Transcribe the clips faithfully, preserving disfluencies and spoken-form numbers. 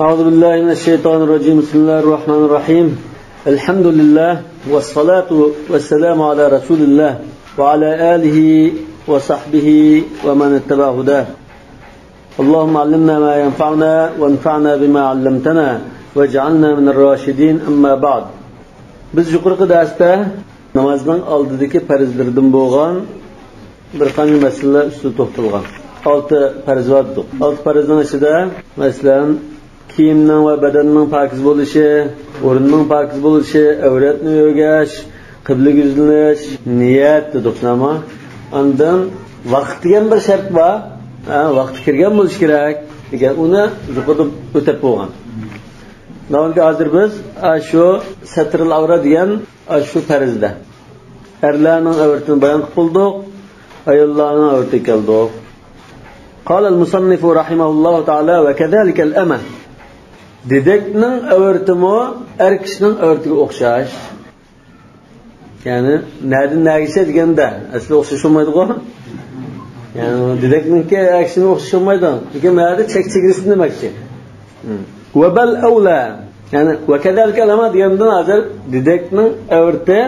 أعوذ بالله من الشيطان الرجيم. بسم الله الرحمن الرحيم. الحمد لله والصلاة والسلام على رسول الله وعلى آله وصحبه ومن اتبع هداه. اللهم علمنا ما ينفعنا وانفعنا بما علمتنا واجعلنا من الراشدين. أما بعد. بىز يۇقىرىقى دەرستە نامازنىڭ ئالدىدىكى پەرزلىرىدىن بولغان بىر قانچە مەسىلىلەر ئۈستىدە توختالغان. ئالتە پەرز بار دېدۇق. ئالتە پەرزنىڭ ئىچىدە، مەسىلەن، كىيىمنىڭ ۋە بەدەننىڭ پاكىز بولۇشى، ئورۇننىڭ پاكىز بولۇشى، ئەۋرەتنى ئۆرگەش، قىبلىگە يۈزلىنىش، نىيەت دېدۇق، شۇنداقمۇ؟ ئاندىن ۋاقىت دېگەن بىر شەرت بار. ھە، ۋاقتى كىرگەن بولۇشى كېرەك دېگەن، ئۇنى يۇقىرىدا ئۆتەپ بولغان. ناۋادا ھازىر بىز، ئا، شۇ سەترىل ئەۋرە دېگەن، ئا، شۇ پەرزدە ئەرلەرنىڭ ئەۋرىتىنى بايان قىلىپ بولدۇق، ئاياللارنىڭ ئەۋرىتىگە كەلدۇق. قال المصنف رحمه الله تعالى: وكذلك الأمة. دېدەكنىڭ ئەۋرىتىمۇ ئەر كىشىنىڭ ئەۋرىتىگە ئوخشاش. يەنى، نەدىن نەگىچە دېگەندە، ئەسلى ئوخشاش بولمايدىغۇ. يەنى، دېدەكنىڭكى ئەر كىشىنىڭ ئوخشاش بولمايدۇ. لېكىن مەنىدە چەك چېگرىسىنى دېمەكچى. ھىم. وبل أولى. يەنى، وكذلك الأمة دېگەندىن ھازىر دېدەكنىڭ ئەۋرىتى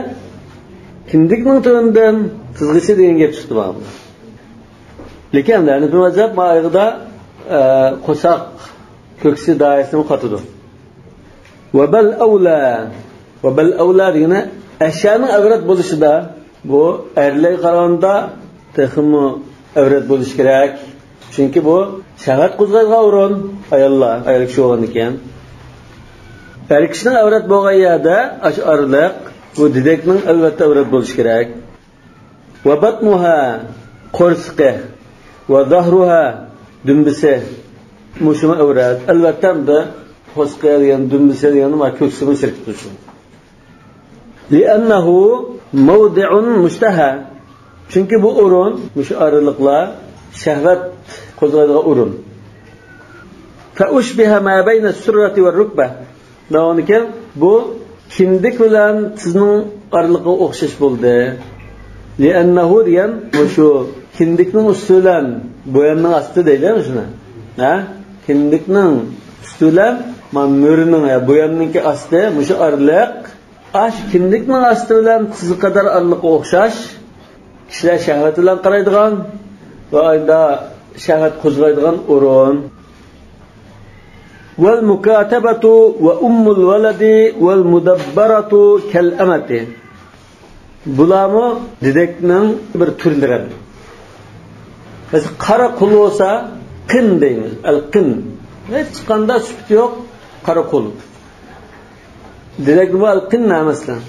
كىندىكنىڭ تۆۋىنىدىن تىزغىچە دېگەن گەپ چىقتى مانا. لېكىن ھەنەفىي مەزھەپ ماۋۇ ئايىغىدا، ئە، قورساق كۆكسى دائىرىسىنى قاتىدۇ. وبل أولى. وبل أولى دېگىنى ئەشيانىڭ ئەۋرەت بولۇشىدا بۇ ئەرلەرگە قارىغاندا تېخىمۇ ئەۋرەت بولۇشى كېرەك. چۈنكى بۇ شەھۋەت قوزغايدىغان ئورۇن، ئاياللار، ئايال كىشى بولغاندىكىن. ئەر كىشىنىڭ ئەۋرەت بولغان يەردە ئاشۇ ئارىلىق بۇ دېدەكنىڭ ئەلۋەتتە ئەۋرەت بولۇشى كېرەك. وبطنها، قورسىقى، وظهرها، دۈمبىسى، مۇشۇمۇ ئەۋرەت. ئەلۋەتتە، ئەمدى قورسىقى دېگەن، دۈمبىسى دېگەن، مانا كۆكسىمۇ كىرىپ تۇرىدۇ. لأنه موضع مشتهى. چۈنكى بۇ ئورۇن، مۇشۇ ئارىلىقلار شەھۋەت قوزغايدىغان ئورۇن. فأشبه ما بين السرة والركبة. دەۋامىكەن، بۇ كىندىك بىلەن تىزنىڭ ئارىلىقىغا ئوخشاش بولدى. لأنه دېگەن مۇشۇ كىندىكنىڭ ئۈستى بىلەن بۇياننىڭ ئاستى دەيلى مۇشۇنى. ھە؟ كىندىكنىڭ ئۈستى بىلەن مانا مۈرىنىڭ، يا بۇياننىڭكى ئاستى، مۇشۇ ئارىلىق، ئاشۇ كىندىكنىڭ ئاستى بىلەن تىزغا قەدەر ئارىلىققا ئوخشاش. كىشىلەر شەھۋەت بىلەن قارايدىغان ۋە ئايدا شەھۋەت قوزغايدىغان ئورۇن. والمكاتبة وأم الولد والمدبرة كالأمة. بۇلارمۇ دېدەكنىڭ بىر تۈرلىرى. مەسىلەن، قارا قۇل بولسا، قىن دەيمىز. ئەل قىن. ھېچقانداق سۈپىتى يوق، قارا قۇل. دېدەك بۇ ئەل قىن نامەسلەن.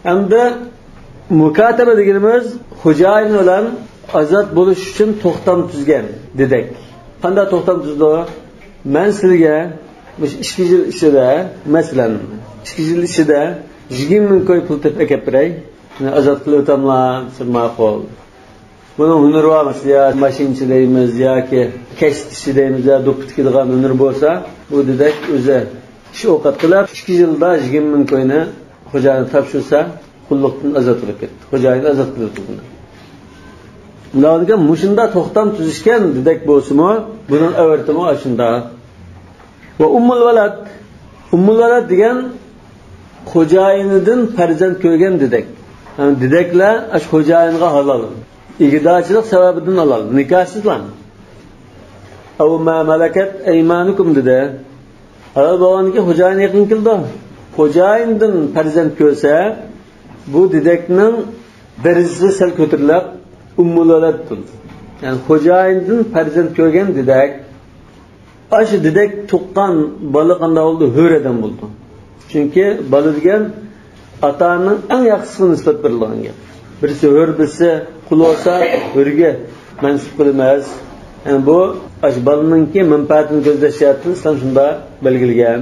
ئەمدى مۇكاتەبە دېگىنىمىز خوجايىن بىلەن ئازاد بولۇش ئۈچۈن توختام تۈزگەن دېدەك. قانداق توختام تۈزدى؟ مەن سىلىگە مۇشۇ ئىككى يىل ئىچىدە، مەسىلەن، ئىككى يىل ئىچىدە يىگىرمە مىڭ كوي پۇل تېپىپ ئەكەپ بېرەي. مېنى ئازاد قىلىۋېتەملا دېسە، ماقۇل. بۇنىڭ ھۈنىرى بار، مەسىلەن، يا ماشىنىچى دەيمىز ياكى كەشتىچى دەيمىز يا دوپپا تىكىدىغان ھۈنىرى بولسا، بۇ دېدەك ئۆزى ئىش ئوقەت قىلىپ، ئىككى يىلدا يىگىرمە مىڭ كوينى خوجايىنغا تاپشۇرسا، قۇللۇقتىن ئازاد بولۇپ كەتتى. خوجايىن ئازاد قىلىۋېتىلدى. بۇلار دېگەن مۇشۇنداق توختام تۈزۈشكەن دېدەك بولسىمۇ، بۇنىڭ ئەۋرىتىمۇ ئاشۇنداق. ۋە ئۇممۇل ۋەلەد. ئۇممۇل ۋەلەد دېگەن خوجايىنىدىن پەرزەنت كۆرگەن دېدەك. يەنى دېدەكلەر ئاشۇ خوجايىنغا ھالال. ئىگىدارچىلىق سەۋەبىدىن ھالال. نىكاھسىزلار. ئەۋ ما مەلەكەت ئەيمانۇكۇم دېدى. ھالال بولغاندىكىن خوجايىن يېقىن كېلىدۇ. خوجايىندىن پەرزەنت كۆرسە، بۇ دېدەكنىڭ دەرىجىسى سەل كۆتۈرۈلۈپ، ئۇممۇل ۋەلەد بولىدۇ. يەنى خوجايىندىن پەرزەنت كۆرگەن دېدەك. ئاشۇ دېدەك تۇغقان بالا قانداق بولىدۇ؟ ھۆر ئادەم بولىدۇ. چۈنكى بالا دېگەن ئاتا-ئانىنىڭ ئەڭ ياخشىسىغا نىسبەت بېرىدىغان گەپ. بىرسى ھۆر، بىرسى قۇل بولسا، ھۆرگە مەنسۇپ قىلىمىز. يەنى بۇ ئاشۇ بالىنىڭكى مەنپەئەتىنى كۆزلەش جەھەتتىن ئىسلام شۇنداق بەلگىلىگەن.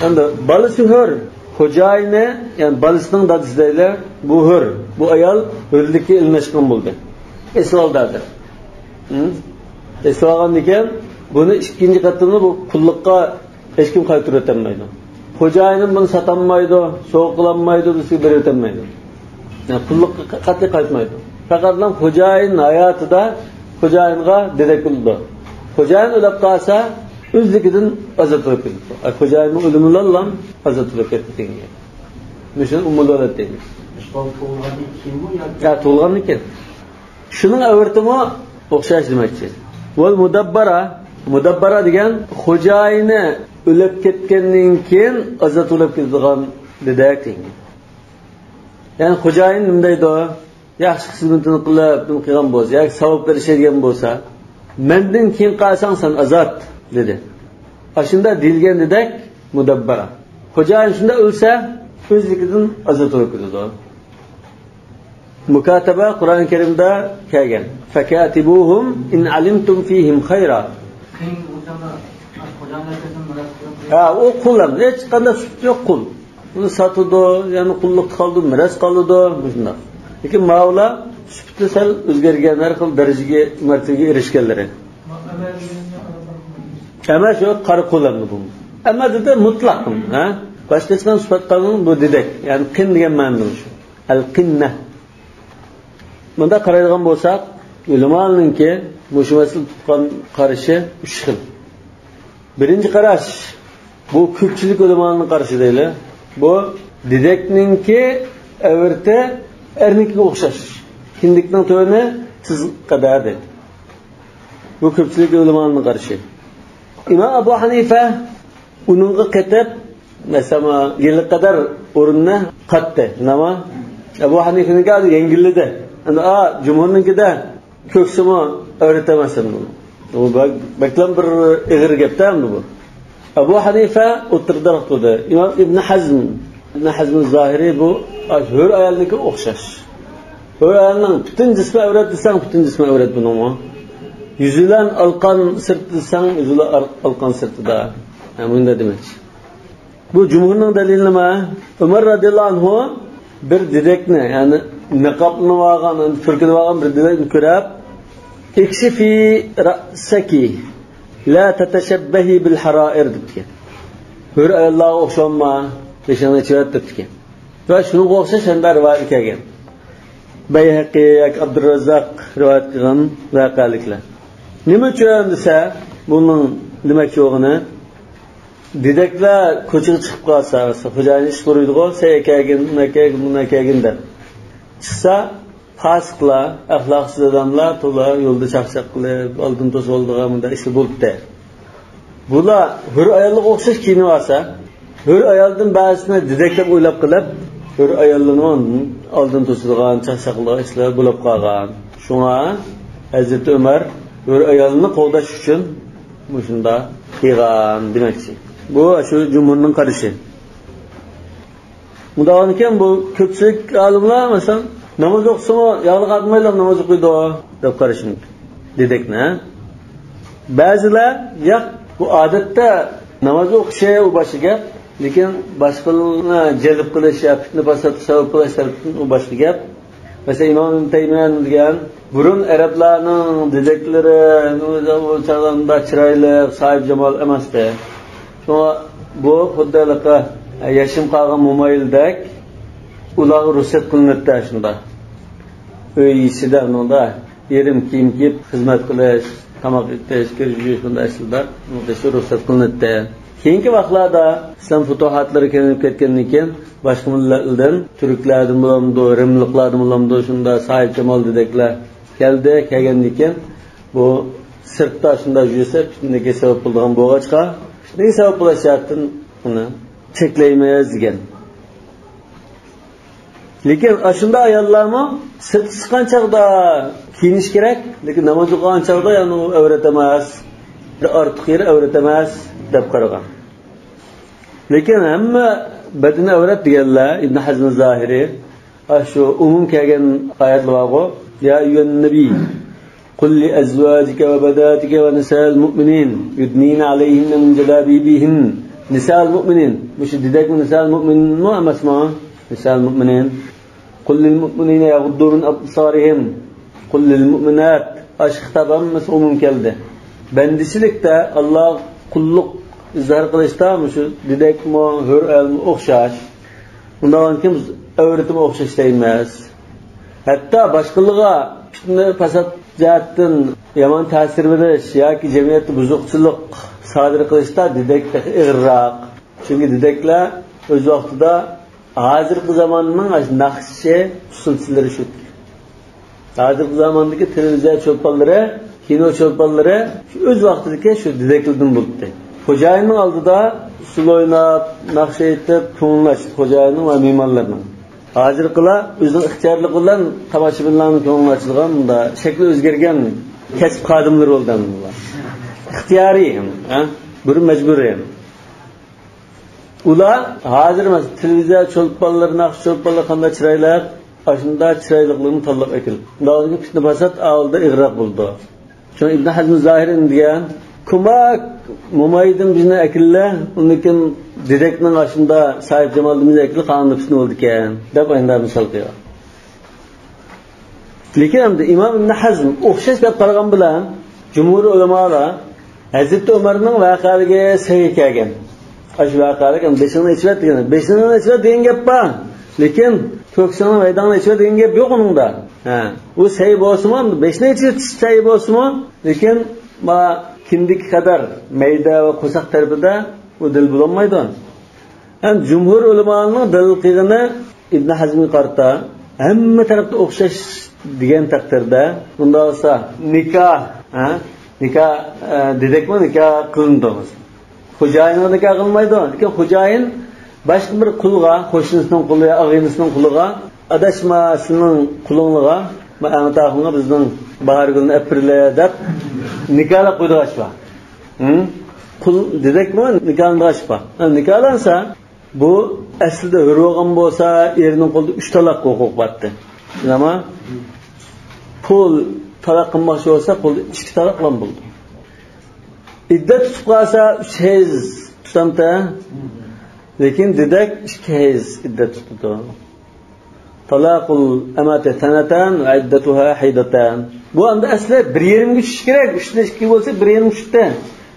ئەمدى بالىسى ھۆر، خوجايىنى، يەنى بالىسىنىڭ دادىسى دەيلى، بۇ ھۆر. بۇ ئايال ھۆرلۈككە ئېلىنىشقان بولدى. ئېسىۋالدى ھازىر. ھە؟ ئېسىۋالغاندىكىن بۇنى ئىككىنچى قېتىمدا بۇ قۇللۇققا ھېچكىم قايتۇرۇۋېتەلمەيدۇ. خوجايىنىم بۇنى ساتالمايدۇ، سوۋغا قىلالمايدۇ، بىزگە بېرىۋېتەلمەيدۇ. يەنى قۇللۇققا قەتئىي قايتمايدۇ. پەقەتلا خوجايىن ھاياتىدا خوجايىنغا دېدەك بولىدۇ. خوجايىن ئۆلۈپ قالسا، ئۆزلۈكىدىن ئازاد بولۇپ كېتىدۇ. ئاي، خوجايىننىڭ ئۆلۈمى بىلەن ئازاد بولۇپ كېتىدۇ دېگەن گەپ. مۇشۇنى ئۇممۇل ۋەلەد دەيمىز. ئىشقال تۇغۇلغاندىن كېيىنمۇ ياكى؟ ھە، تۇغۇلغاندىن كېيىن. شۇنىڭ ئەۋرىتىمۇ ئوخشاش دېمەكچى. ۋەل مۇدەببەرە، مۇدەببەرە دېگەن خوجايىنى ئۆلۈپ كەتكەندىن كېيىن ئازاد بولۇپ كېتىدىغان دېدەك دېگەن. يەنى خوجايىن نېمە دەيدۇ؟ ياخشى خىزمىتىنى قىلىپ، نېمە قىلغان بولسا، ياكى ساۋاب بېرىشەيدىغان بولسا، مەندىن كېيىن قالساڭ سەن ئازاد، دېدى. ئاشۇنداق دېيىلگەن دېدەك، مۇدەببەرە. خوجايىن شۇنداق ئۆلسە، ئۆزلۈكىدىن ئازاد بولۇپ كېتىدۇ. مۇكاتەبە قۇرئان كەرىمدە كەلگەن. فَكَاتِبُوهُمْ إِنْ عَلِمْتُمْ فِيهِمْ خَيْرًا. قىيىن بولغاندا خوجايىن ئەكەسىنى مىراس قىلىپ، ھە، ئۇ قۇل ئەمدى. ھېچقانداق سۈپىتى يوق قۇل. ئۇنى ساتىدۇ، يەنى قۇللۇقتا قالىدۇ، مىراس قالىدۇ، مۇشۇنداق. لېكىن ماۋۇلار سۈپىتى سەل ئۆزگەرگەن، ھەر خىل دەرىجىگە، مەرتىۋىگە ئېرىشكەنلىرى. ئەمما شۇ قارا قۇل ئەمدى بۇ. ئەمما دېدى مۇتلەق، ھە؟ باشقا ھېچقانداق سۈپەت قالمىغان بۇ دېدەك. يەنى قىن دېگەن مەنىدە شۇ. ئەل قىننە. مۇنداق قارايدىغان بولساق، ئۆلىمالارنىڭكى مۇشۇ مەسىلىگە تۇتقان قارىشى ئۈچ خىل. بىرىنچى قاراش، بۇ كۆپچىلىك ئۆلىمالارنىڭ قارىشى دەيلى. بۇ دېدەكنىڭكى ئەۋرىتى ئەرنىڭكىگە ئوخشاش. كىندىكنىڭ تۆۋىنى تىز قەدەر دەيدۇ. بۇ كۆپچىلىك ئۆلىمالارنىڭ قارىشى. ئىمام ئەبۇ ھەنىفە ئۇنىڭغا قېتىپ، مەسىلەن، يىللىق قەدەر ئورۇننى قاتتى. نېمە؟ ئەبۇ ھەنىفىنىڭكى يەڭگىللىدى. ئەمدى، ئا، جۇمھۇرنىڭكىدە كۆكسىمۇ ئەۋرەت ئەمەس ئەمدى بۇ. بۇ بەك-، بەكلا بىر ئېغىر گەپتە ئەمدى بۇ. ئەبۇ ھەنىفە ئوتتۇرىدا تۇردى. ئىمام ئىبن ھەزم، ئىبن ھەزم زاھىرى بۇ ھۆر ئايالنىڭكىگە ئوخشاش. ھۆر ئايالنىڭ پۈتۈن جىسمى ئەۋرەت دېسەڭ، پۈتۈن جىسمى ئەۋرەت بۇنىڭمۇ. يۈزى بىلەن ئالقان سىرتى دېسەڭ، يۈزى بىلەن ئار-، ئالقان سىرتىدا. ھە، مۇنداق دېمەكچى. بۇ جۇمھۇرنىڭ دەلىلى نېمە؟ ئۆمەر رەزىياللاھۇ ئەنھۇ بىر دېدەكنى، يەنى نىقابلىنىۋالغان، پۈركىنىۋالغان بىر دېدەكنى كۆرۈپ، «ئىكشىفى رەسەكى، لا تەتەشەببەھى بىل ھەرائىر» دەپتىكەن. ھۆر ئاياللارغا ئوخشىماڭ، بېشىڭنى ئېچىۋەت دەپتىكەن. ۋە شۇنىڭغا ئوخشاش يەنە رىۋايەت كەلگەن. بەيھەقى ياكى ئابدۇرراززاق رىۋايەت قىلغان ۋەقەلىكلەر. نېمە ئۈچۈن دېسە، بۇنىڭ دېمەكچى بولغىنى، دېدەكلەر كوچىغا چىقىپ قالسا، خوجايىنى ئىش قۇرۇيدىغۇ، سەن ئەكەلگىن، ئۇنى ئەكەلگىن، بۇنى ئەكەلگىن دەپ. چىقسا، پاسىقلار، ئەخلاقسىز ئادەملەر تولا يولدا چاقچاق قىلىپ، ئالدىنى توسۇۋالىدىغان مۇنداق ئىشلار بولۇپتۇ. بۇلار ھۆر ئاياللارغا ئوخشاش كىيىنىۋالسا، ھۆر ئايالدىن بەزىسىنى دېدەك دەپ ئويلاپ قېلىپ، ھۆر ئاياللارنىڭ ئالدىنى توسىدىغان، چاقچاق قىلىدىغان ئىشلار بولۇپ قالغان. شۇڭا ھەزرىتى ئۆمەر ھۆر ئايالنى قوغداش ئۈچۈن مۇشۇنداق قىلغان دېمەكچى. بۇ شۇ جۇمھۇرنىڭ قارىشى. مۇنداق بولغاندىكىن بۇ كۆپچىلىك ئالىملار، مەسىلەن، ناماز ئوقۇسىمۇ ياغلىق ئارتمايلا ناماز ئوقۇيدۇ دەپ قارىشى مۇمكىن. دېدەكنى، ھە؟ بەزىلەر، ياق، بۇ ئادەتتە ناماز ئوقۇشى ئۇ باشقا گەپ، لېكىن باشقىلارنى جەلپ قىلىش يا پىتنە پاساتقا سەۋەب بولۇش تەرىپىدىن ئۇ باشقا گەپ. مەسىلەن، ئىمام ئىبن تەيمىيە دېگەن، بۇرۇن ئەرەبلەرنىڭ دېدەكلىرى ئۇ چاغلاردا چىرايلىق، ساھىبجامال ئەمەستى. شۇڭا بۇ خۇددى ھېلىقى يېشىم قالغان مومايلىدەك ئۇلارغا رۇخسەت قىلىنىدىتى شۇنداق. ئۆي ئىچىدە ئۇنىڭدا يېرىم كىيىم كىيىپ خىزمەت قىلىش، تاماق ئېتىش، كىر يۇيۇش، بۇنداق ئىشلاردا رۇخسەت قىلىنىدىتى. كېيىنكى ۋاقىتلاردا ئىسلام پۇتۇھاتلىرى كېلىپ كەتكەندىن كېيىن باشقا مىللەتلەردىن، تۈركلەردىن بولامدۇ، رىملىقلاردىن بولامدۇ، شۇنداق ساھىبجامال دېدەكلەر كەلدى. كەلگەندىن كېيىن بۇ سىرتتا شۇنداق يۈرسە پىتنىگە سەۋەب بولىدىغان بولغاچقا، پىتنىگە سەۋەب بولۇش جەھەتتىن ئۇنى چەكلەيمىز دېگەن. لېكىن ئاشۇنداق ئاياللارمۇ سىرتقا چىققان چاغدا كىيىنىش كېرەك، لېكىن ناماز ئوقۇغان چاغدا يەنى ئۇ ئەۋرەت ئەمەس، بىر ئارتۇق يېرى ئەۋرەت ئەمەس دەپ قارىغان. لېكىن ھەممە بەدىنى ئەۋرەت دېگەنلەر، ئىبن ھەزم زاھىرى، ئاشۇ ئومۇم كەلگەن ئايەتلەر بارغۇ، يا ئەييۇھەن نەبىي، قۇل لىئەزۋاجىكە ۋە بەناتىكە ۋە نىسائىل مۇئمىنىن يۇدنىينە ئەلەيھىننە مىن جەلابىبىھىن. نىسائىل مۇئمىنىن. مۇشۇ دېدەكمۇ نىسائىل مۇئمىنىنمۇ ئەمەسمۇ؟ نىسائىل مۇئمىنىن. قۇل لىل مۇئمىنىنە يەغۇددۇ مىن ئەبسارىھىم. قۇل لىل مۇئمىنات. ئاشۇ خىتاب ھەممىسى ئومۇم كەلدى. بەندىچىلىكتە، ئاللاغا قۇللۇق ئىزھار قىلىشتا مۇشۇ دېدەكمۇ، ھۆر ئايالمۇ ئوخشاش. ئۇنداق بولغاندىكىن بىز ئەۋرىتىمۇ ئوخشاش دەيمىز. ھەتتا باشقىلىرىغا پىتنە پاسات جەھەتتىن يامان تەسىر بېرىش ياكى جەمئىيەتتە بۇزۇقچىلىق سادىر قىلىشتا دېدەك تېخى ئېغىرراق. چۈنكى دېدەكلەر ئۆز ۋاقتىدا ھازىرقى زاماننىڭ ناخشىچى ئۇسسۇلچىلىرى شۇ. ھازىرقى زاماندىكى تېلېۋىزىيە چولپانلىرى، كىنو چولپانلىرى شۇ ئۆز ۋاقتىدىكى شۇ دېدەكلىدىن بولۇپتۇ. خوجايىننىڭ ئالدىدا ئۇسسۇل ئويناپ، ناخشا ئېيتىپ، كۆڭلىنى ئاچتى خوجايىننىڭ ۋە مېھمانلىرىنىڭ. ھازىرقىلار ئۆزىنىڭ ئىختىيارلىقى بىلەن تاماشىبىنلارنىڭ كۆڭلىنى ئاچىدىغان مۇنداق شەكلى ئۆزگەرگەن كەسىپ خادىملىرى بولدى ئەمدى بۇلار. ئىختىيارىي، ھە؟ بۇرۇن مەجبۇرىي. ئۇلار ھازىر، مەسىلەن، تېلېۋىزىيە چولپانلىرى، ناخشا چولپانلىرى قانداق چىرايلىق، ئاشۇنداق چىرايلىقلىرىنى تاللاپ ئەكېلىپ. مۇنداق پىتنە-پاسات ئاۋۇلدا ئېغىرراق بولىدۇ. شۇڭا ئىبن ھەزم زاھىرىنى دېگەن، كوماك مومايدىن بىزنى ئەكېلىلە، ئۇندىن كېيىن دېدەكنىڭ ئاشۇندا ساھىب جامالدىن بىزنى ئەكېلىلە، قانۇندا پىتنە بولىدىكەن، دەپ ئاينىدا مىسال قىلغان. لېكىن ئەمدى ئىمام ئىبن ھەزم ئوخشاش دەپ قارىغان بىلەن، جۇمھۇر ئۆلىمالار ھەزرىتى ئۆمەرنىڭ ۋەقەلىكى سەھىھ كەلگەن. ئاشۇ ۋەقەلىك، ئەمدى بېشىڭنى ئېچىۋەت دېگەن. بېشىڭنى ئېچىۋەت دېگەن گەپ بار. لېكىن كۆكسۈڭنى، مەيدەڭنى ئېچىۋەت دېگەن گەپ يوق ئۇنىڭدا. ھە. ئۇ سەھىھ بولسىمۇ، بېشىنى ئېچىۋېتىش سەھىھ بولسىمۇ، لېكىن ما كىندىكى قەدەر مەيدە ۋە قورساق تەرىپىدە ئۇ دەلىل بولالمايدۇ. ھەم جۇمھۇر ئۆلىمانىڭ دەلىل قىلغىنى ئىبن ھەزمگە قارىتا ھەممە تەرەپتە ئوخشاش دېگەن تەقدىردە، بۇنداق بولسا نىكاھ، ھە؟ نىكاھ، ئە، دېدەكمۇ نىكاھ قىلىنىدۇ. خوجايىنغا نىكاھ قىلمايدۇ. لېكىن خوجايىن باشقا بىر قۇلغا، قوشنىسىنىڭ قۇلى، ئاغىنىسىنىڭ قۇلىغا، ئاداش، ما سېنىڭ قۇلۇڭلىغا، ما ئەڭتاخۇڭغا بىزنىڭ باھارگۈلنى ئەپ بېرىلە دەپ نىكاھلاپ قويىدىغان ئىش بار. ھە؟ قۇل دېدەكمۇ نىكاھلىنىدىغان ئىش بار. ھە، نىكاھلانسا، بۇ ئەسلىدە ھۆر بولغان بولسا، ئېرىنىڭ قولىدا ئۈچ تالاق ھوقۇقى بارتتى. ئەمما پۇل تالاق قىلماقچى بولسا، قولىدا ئىككى تالاق بىلەن بولدى. ئىددەت تۇتۇپ قالسا، ئۈچ ھەيز تۇتامتى. لېكىن دېدەك ئىككى ھەيز ئىددەت تۇتىدۇ. تالاقۇل ئەمەتى سەنەتان ۋە ئىددەتۇھا ھەيدەتان. بۇ ئەمدى ئەسلى بىر يېرىمگە چۈشۈش كېرەك. ئۈچتىن ئىككى بولسا، بىر يېرىم چۈشتى.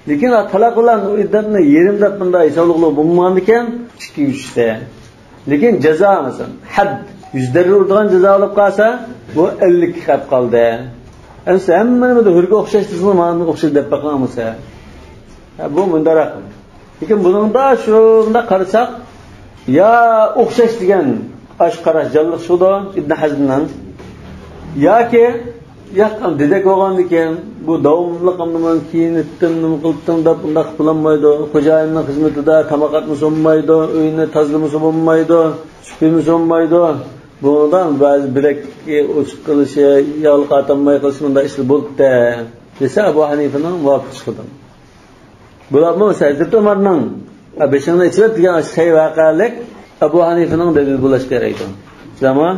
لېكىن تالاق بىلەن ئۇ ئىددەتنى يېرىم دەپ بۇنداق ھېسابلىغىلى بولمىغاندىكىن، ئىككىگە چۈشتى. لېكىن جازا، مەسىلەن، ھەد، يۈز دەررە ئۇرىدىغان جازا بولۇپ قالسا، بۇ ئەللىككە قېلىپ قالدى. ئەمسە ھەممىنى بىر ھۆرگە ئوخشاش دېسىڭىز، مانا ئوخشاش دەپ بېقىڭ ئەمسە. ھە، بۇ مۇنداقراق. لېكىن بۇنىڭدا شۇنداق قارىساق، يا ئوخشاش دېگەن ئاشۇ قاراش جانلىق چىقىدۇ ئىبن ھەزمنىڭ. ياكى، ياق، دېدەك بولغاندىكىن، بۇ داۋاملىق ئاندىن كېيىن ئېيتتىم، نېمە قىلدىم دەپ ئۇنداق قىلىپ بولالمايدۇ. خوجايىننىڭ خىزمىتىدە تاماق ئەتمىسە بولمايدۇ، ئۆينى تازىلىمىسا بولمايدۇ، سۈپۈرمىسە بولمايدۇ. بۇنىڭدا بەزى بىلەك ئوچۇق قىلىشى، ياغلىق ئاتالماي قېلىشى، مۇنداق ئىشلار بولۇپتۇ دېسە، ئەبۇ ھەنىفىنىڭ مۇۋاپىق چىقىدۇ. بۇلارمۇ ھەزرىتى ئۆمەرنىڭ، «بېشىڭنى ئېچىۋەت» دېگەن سەھىھ ۋەقەلىك ئەبۇ ھەنىفىنىڭ دەلىلى بولۇشقا يارايدۇ. شۇنداقمۇ؟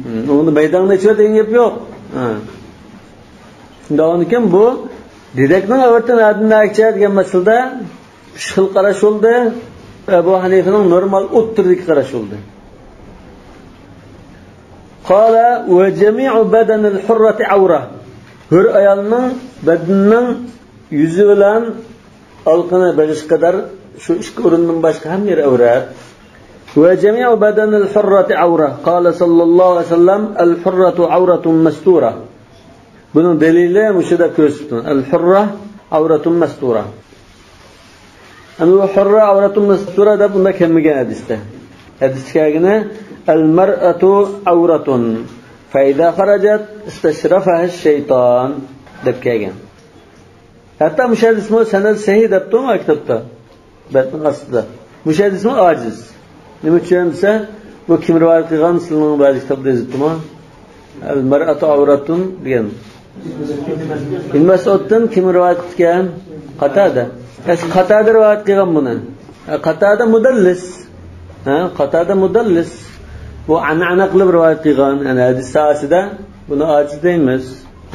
ھىم، ئۇنىڭدا «مەيدەڭنى ئېچىۋەت» دېگەن گەپ يوق. ھە. شۇنداق بولغاندىكىن بۇ دېدەكنىڭ ئەۋرىتى نەدىن نەگىچە دېگەن مەسىلىدە ئۈچ خىل قاراش بولدى. ئەبۇ ھەنىفىنىڭ نورمال ئوتتۇرىدىكى قاراش بولدى. قال: «وجميع بدن الحرة عورة». ھۆر ئايالنىڭ بەدىنىنىڭ يۈزى بىلەن ئالىقىنى بېغىشقا قەدەر شۇ ئىككى ئورۇندىن باشقا ھەممە يېرى ئەۋرەت. «وجميع بدن الحرة عورة. قال صلى الله عليه وسلم: الحرة عورة مستورة». بۇنىڭ دەلىلى مۇشۇ دەپ كۆرسىتىپتۇ. «الحرة عورة مستورة». ئەمدى بۇ «حرة عورة مستورة» دەپ بۇنداق كەلمىگەن ھەدىستە. ھەدىستە كەلگىنى «المرأة عورة فإذا خرجت استشرفها الشيطان» دەپ كەلگەن. ھەتتا مۇشۇ ھەدىسمۇ سەنەد سەھىھ دەپتۇ كىتابتا. بەتنىڭ ئاستىدا. مۇشۇ ھەدىسمۇ ئاجىز. نېمە ئۈچۈن دېسە، بۇ كىم رىۋايەت قىلغان؟ سىلىنىڭ بەزى كىتابتا يېزىپتىما؟ «المرأة عورة» دېگەن. ئىبن مەسئۇدتىن كىم رىۋايەت قىپتىكەن؟ قاتادە. ئەس-، قاتادە رىۋايەت قىلغان بۇنى. ھە، قاتادە مۇدەللىس. ھە، قاتادە مۇدەللىس. بۇ ئەنئەنە قىلىپ رىۋايەت قىلغان. يەنى ھەدىس ساھەسىدە بۇنى ئاجىز دەيمىز.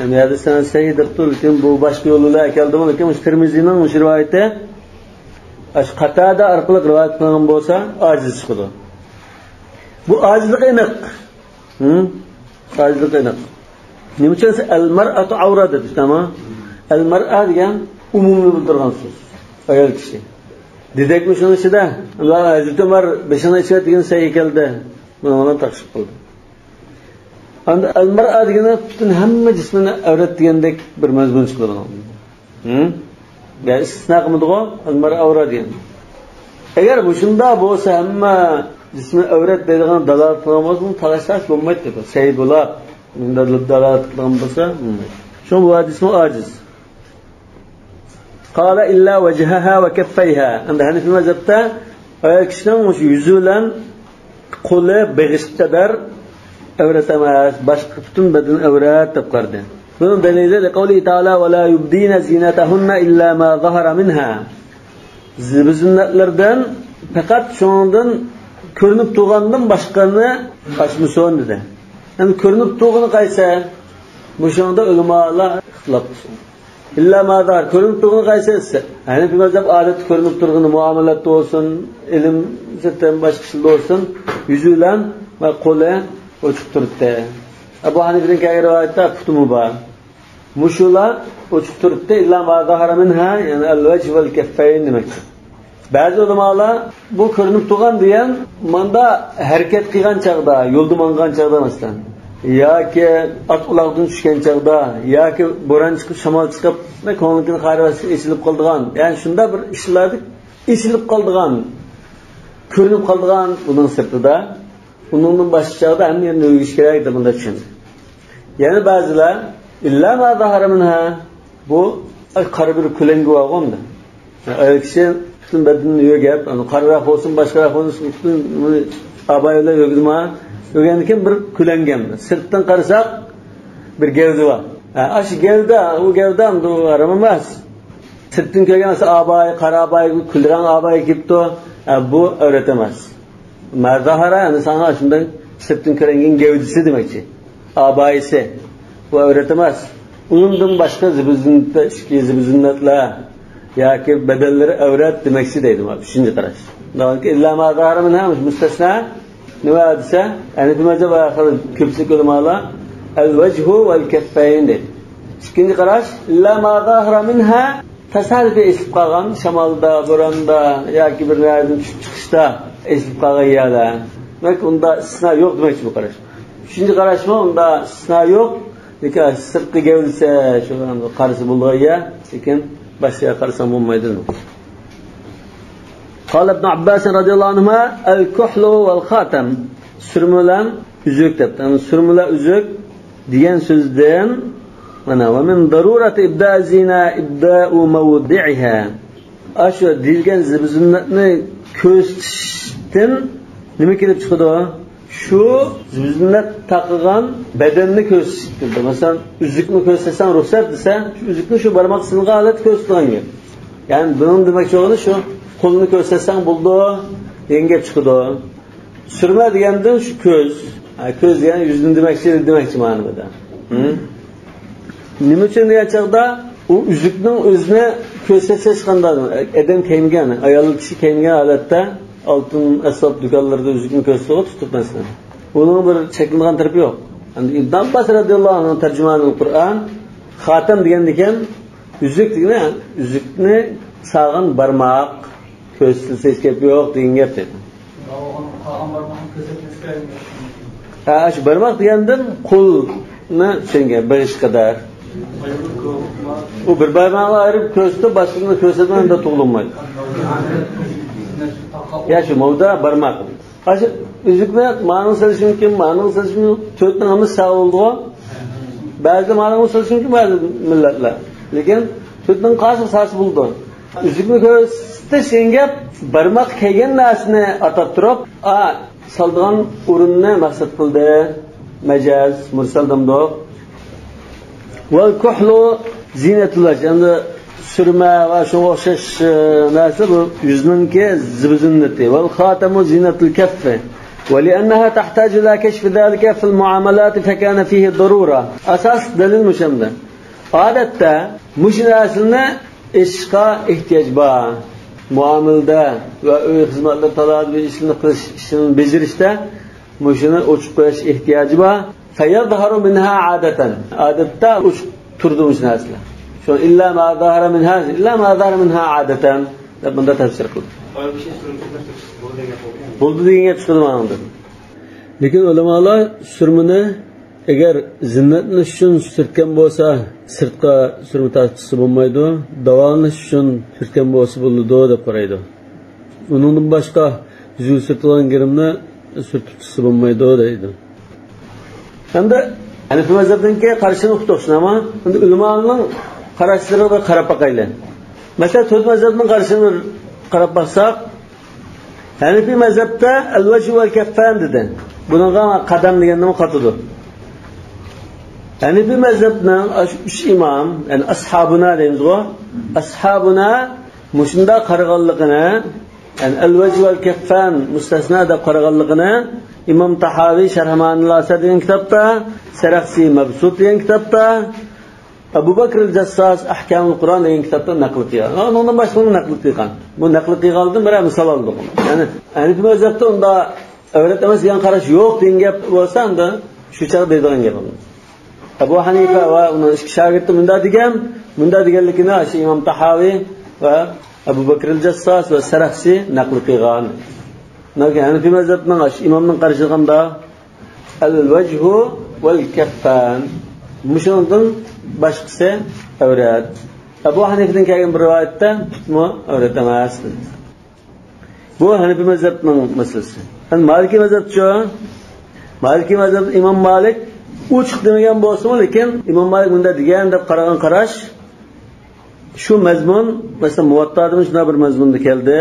يەنى ھەدىس سەنەد سەھىھ دەپتۇ، لېكىن بۇ باشقا يوللار ئەكەلدىمۇ، لېكىن مۇشۇ تىرمىزىنىڭ مۇشۇ رىۋايىتى ئاشۇ قاتادە ئارقىلىق رىۋايەت قىلىنغان بولسا، ئاجىز چىقىدۇ. بۇ ئاجىزلىق ئېنىق. ھىم؟ ئاجىزلىق ئېنىق. نېمە ئۈچۈن دېسە، «ئەل مەرئەتۇ ئەۋرە» دېدى، تامام. «ئەل مەرئە» دېگەن ئومۇمنى بىلدۈرگەن سۆز. ئايال كىشى. دېدەكمۇ شۇنىڭ ئىچىدە. ھەزرىتى ئۆمەر «بېشىڭنى ئېچىۋەت» دېگەن سەھىھ كەلدى. بۇنىڭ بىلەن تەخسىس قىلدى. ئەمدى ئەل مەرئە دېگىنى پۈتۈن ھەممە جىسمىنى ئەۋرەت دېگەندەك بىر مەزمۇن چىقىدۇ بۇنىڭ. ھە؟ يا ئىستىسنا قىلمىدىغۇ، ئەل مەرئە ئەۋرە دېگەن. ئەگەر مۇشۇنداق بولسا، ھەممە جىسمى ئەۋرەت دەيدىغان دالالەت قىلغان بولسا، بۇنى تالاشتاش بولمايتتى. سەھىھ بولاپ، مۇنداق دالالەت قىلغان بولسا، بولمايدۇ. شۇڭا بۇ ھەدىسمۇ ئاجىز. قال إلا وجهها وكفيها. ئەمدى ھەنىفىي مەزھەپتە ئايال كىشىنىڭ مۇشۇ يۈزى بىلەن قولى بېغىشقا قەدەر ئەۋرەت ئەمەس، باشقا پۈتۈن بەدىنى ئەۋرەت دەپ قارىدى. بۇنىڭ دەلىلى لقوله تعالى ولا يبدين زينتهن إلا ما ظهر منها. زىبۇ زىننەتلىرىدىن پەقەت شۇنىڭدىن كۆرۈنۈپ تۇرغاندىن باشقىنى ئاچمىسۇن دېدى. ئەمدى كۆرۈنۈپ تۇرغىنى قايسى؟ مۇشۇنىڭدا ئۆلىمالار ئىختىلاپ قىلسۇن. ئىللا ما زاھىر، كۆرۈنۈپ تۇرغىنى قايسى؟ ھەنىفىي مەزھەپ ئادەتتە كۆرۈنۈپ تۇرغىنى، مۇئامىلەتتە بولسۇن، ئىلىم سىرتىدىن باشقا ئىشلاردا بولسۇن، يۈزى بىلەن ۋە قولى ئوچۇق تۇرۇپتۇ. ئەبۇ ھەنىفىدىن كەلگەن رىۋايەتتە پۇتىمۇ بار. مۇشۇلار ئوچۇق تۇرۇپتۇ، ئىللا ما زاھىرە مىنھا، يەنى ئەل ۋەجھ ۋەل كەففەين دېمەكچى. بەزى ئۆلىمالار بۇ كۆرۈنۈپ تۇرغان دېگەن ماندا ھەرىكەت قىلغان چاغدا، يولدا ماڭغان چاغدا مەسىلەن، ياكى ئات ئۇلاغدىن چۈشكەن چاغدا، ياكى بوران چىقىپ، شامال چىقىپ، كۆڭلىنىڭكىنى قارىۋەتسە ئېچىلىپ قالىدىغان، يەنى شۇنداق بىر ئىشلاردا ئېچىلىپ قالىدىغان، كۆرۈنۈپ قالىدىغان بۇنىڭ سىرتىدا. ئۇنىڭدىن باشقا چاغدا ھەممە يەرنى يۆگىشى كېرەك دەپ مۇنداق چۈشەندى. يەنە بەزىلەر ئىللا ما زاھىرە مىنھا، بۇ قارا بىر كۆلەڭگە بارغۇ ئەمدى. ئايال كىشى پۈتۈن بەدىنىنى يۆگەپ، ئانا قارىراق بولسۇن، باشقىراق بولسۇن، پۈتۈن بۇنى ئابايە بىلەن يۆگىدىما؟ يۆگەندىن كېيىن بىر كۆلەڭگە ئەمدى. سىرتتىن قارىساق بىر گەۋدە بار. ھە، ئاشۇ گەۋدە، ئۇ گەۋدە ئەمدى ئۇ ھارام ئەمەس. سىرتتىن كۆرگەن مەسىلەن ئابايە، قارا ئابايە، كۈلرەڭ ئابايە كىيىپتۇ. ھە، بۇ ئەۋرەت ئەمەس. ما زاھىرە، يەنى ساڭا شۇنداق سىرتتىن كۆرۈنگەن گەۋدىسى دېمەكچى. ئابايىسى. بۇ ئەۋرەت ئەمەس. ئۇنىڭدىن باشقا زىبۇ زىننەتلەر، ئىچكى زىبۇ زىننەتلەر ياكى بەدەنلىرى ئەۋرەت دېمەكچى دەيدۇ. مانا ئۈچىنچى قاراش. ئىللا ما زاھىرە مىنھا مۇستەسنا. نېمە دېسە، ھەنىفىي مەزھەپ ئاخىرى كۆپچىلىك ئۆلىمالار ئەل ۋەجھۇ ۋەل كەففەين دەيدۇ. ئىككىنچى قاراش، ئىللا ما زاھىرە مىنھا تاسادىپىي ئېسىلىپ قالغان، شامالدا، بوراندا ياكى بىر نەرسىدىن چۈشۈپ چىقىشتا ئېسىلىپ قالغان يەرلەر. دېمەك، ئۇندا ئىستىسنا يوق دېمەكچى بۇ قاراش. ئۈچىنچى قاراشمۇ ئۇندا ئىستىسنا يوق. لېكىن سىرتقى گەۋدىسى، شۇ قارىسا بولىدىغان يەر، لېكىن باشقا يەر قارىساڭ بولمايدۇ دېمەكچى. قال ابن عباس رضي الله عنهما الكحل والخاتم. سۈرمە بىلەن ئۈزۈك دەپتۇ. يەنى سۈرمە بىلەن ئۈزۈك دېگەن سۆزدىن، مانا، ومن ضرورة إبداء الزينة إبداء موضعها. ئاشۇ دېيىلگەن زىبۇ زىننەتنى كۆرسىتىشتىن نېمە كېلىپ چىقىدۇ؟ شۇ زىبۇ زىننەت تاقىغان بەدەننى كۆرسىتىش كېلىدۇ. مەسىلەن، ئۈزۈكنى كۆرسەتسەڭ رۇخسەت دېسە، شۇ ئۈزۈكنى شۇ بارماققا سېلىنغان ھالەتتە كۆرسىتىدىغان گەپ. يەنى بۇنىڭ دېمەكچى بولغىنى شۇ، قولنى كۆرسەتسەڭ بولىدۇ دېگەن گەپ چىقىدۇ. سۈرمە دېگەندىن شۇ كۆز. ھە، كۆز دېگەن يۈزنى دېمەكچى، دېمەكچى مانا بۇ يەردە. ھە؟ نېمە ئۈچۈن دېگەن چاغدا، ئۇ ئۈزۈكنىڭ ئۆزىنى كۆرسەتسە ھېچقانداق، ئادەم كىيمىگەن، ئايال كىشى كىيمىگەن ھالەتتە ئالتۇن ئەسۋاب دۇكانلىرىدا ئۈزۈكنى كۆرسىتىدۇ تۇتۇپ مەسىلەن. ئۇنىڭ بىر چەكلىنىدىغان تەرىپى يوق. ئەمدى ئىبن ئابباس رەزىياللاھۇ ئەنھۇ تەرجىمانۇل قۇرئان، خاتەم دېگەندىكىن، ئۈزۈك دېگىنى ئۈزۈكنى سالغان بارماق، كۆرسىتىلسە ھېچ گەپ يوق دېگەن گەپ دەيدۇ. ھە، شۇ بارماق دېگەندىن قولنى چۈشەنگەن، بېغىشقا قەدەر. ئۇ بىر بارماقنى ئايرىپ كۆرسىتىپ، باشقىسىنى كۆرسەتمەي ئۇنداق تۇغۇلمايدۇ. يا شۇ ماۋۇدا بارماق. ئاشۇ ئۈزۈكنى مانىڭغا سېلىشى مۇمكىن، مانىڭغا سېلىشى مۇمكىن. تۆتنىڭ ھەممىسى ساغ بولىدىغۇ. بەزىدە مانىڭغا سېلىشى مۇمكىن، بەزى مىللەتلەر. لېكىن تۆتنىڭ قايسىسىغا سالسا بولىدۇ. ئۈزۈكنى كۆرسىتىش دېگەن گەپ، بارماققا كەلگەن نەرسىنى ئاتاپ تۇرۇپ، ئا، سالىدىغان ئورۇننى مەقسەت قىلدى. مەجاز، مۇرسەل دەمدۇق. ۋەل كۇھلۇ زىنەتۇل ۋەجھ. ئەمدى سۈرمە ۋە شۇنىڭغا ئوخشاش، ئە، نەرسە بۇ يۈزنىڭكى زىبۇ زىننىتى. ۋەل خاتەمۇ زىنەتۇل كەففى. ۋە لىئەننەھا تەھتاجۇ ئىلا كەشفى زالىكە فىل مۇئامەلاتى فەكانە فىھى دەرۇرە. ئاساسلىق دەلىل مۇشۇ ئەمدى. ئادەتتە مۇشۇ نەرسىنى ئېچىشقا ئېھتىياج بار. مۇئامىلىدە ۋە ئۆي خىزمەتلىرى، تالادا بىر ئىشنى قىلىش، ئىشنى بېجىرىشتە مۇشۇنى ئوچۇق قويۇش ئېھتىياجى بار. فيظهر منها عادة. ئادەتتە ئوچۇق تۇرىدۇ مۇشۇ نەرسىلەر. شۇ إلا ما ظهر منها، إلا ما ظهر منها عادة دەپ بۇنداق تەپسىر قىلدى. بولدى دېگەن گەپ چىقىدۇ ماڭا. لېكىن ئۆلىمالار سۈرمىنى ئەگەر زىننەتلىنىش ئۈچۈن سۈرتكەن بولسا، سىرتقا سۈرمە تارتىپ چىقسا بولمايدۇ، داۋالىنىش ئۈچۈن سۈرتكەن بولسا بولىدۇ دەپ قارايدۇ. ئۇنىڭدىن باشقا يۈزىگە سۈرتىدىغان گىرىمنى سۈرتۈپ چىقسا بولمايدۇ دەيدۇ. ئەمدى ھەنىفىي مەزھەپنىڭكى قارىشىنى ئۇقتۇق، شۇنداقمۇ؟ ئەمدى ئۆلىمانىڭ قاراشلىرىغا بىر قاراپ باقايلى. مەسىلەن، تۆت مەزھەپنىڭ قارىشىنى بىر قاراپ باقساق، ھەنىفىي مەزھەپتە ئەل ۋەجھۇ ۋەل كەففەن دېدى. بۇنىڭغا قەدەم دېگەننىمۇ قاتىدۇ. ھەنىفىي مەزھەپنىڭ ئاشۇ ئۈچ ئىمام، يەنى ئەسھابۇنا دەيمىزغۇ، ئەسھابۇنا مۇشۇنداق قارىغانلىقىنى، يەنى ئەل ۋەجھۇ ۋەل كەففەن مۇستەسنا دەپ قارىغانلىقىنى ئىمام تاھاۋى شەرھ مەئانىل ئاسار دېگەن كىتابتا، سەرەخسى مەبسۇت دېگەن كىتابتا، ئەبۇ بەكرىل جەسساس ئەھكامۇل قۇرئان دېگەن كىتابتا نەقىل قىلغان. ئۇنىڭدىن باشقىلارمۇ نەقىل قىلغان. بۇ نەقىل قىلغانلىقتىن بىرەر مىسال ئالدۇق. يەنى ھەنىفىي مەزھەپتە ئۇنداق ئەۋرەت ئەمەس دېگەن قاراش يوق دېگەن گەپ بولسا، ئەمدى شۇ چاغدا دەيدىغان گەپ. ئەبۇ ھەنىفە ۋە ئۇنىڭ ئىككى شاگىرتى مۇنداق دېگەن، مۇنداق دېگەنلىكىنى شۇ ئىمام تاھاۋى ۋە ئەبۇ بەكرىل جەسساس ۋە سەرەخسى نەقىل قىلغان. لېكىن ھەنىفىي مەزھەپنىڭ شۇ ئىمامنىڭ قارىشىغا ئەل ۋەجھۇ ۋەل كەففەن. مۇشۇنىڭدىن باشقىسى ئەۋرەت. ئەبۇ ھەنىفىدىن كەلگەن بىر رىۋايەتتە پۇتمۇ ئەۋرەت ئەمەس. بۇ ھەنىفىي مەزھەپنىڭ مەسىلىسى. ئەمدى مالىكىي مەزھەپچۇ؟ مالىكىي مەزھەپ ئىمام مالىك ئوچۇق دېمىگەن بولسىمۇ، لېكىن ئىمام مالىك مۇنداق دېگەن دەپ قارىغان قاراش، شۇ مەزمۇن، مەسىلەن، مۇۋەتتادىمۇ شۇنداق بىر مەزمۇندا كەلدى.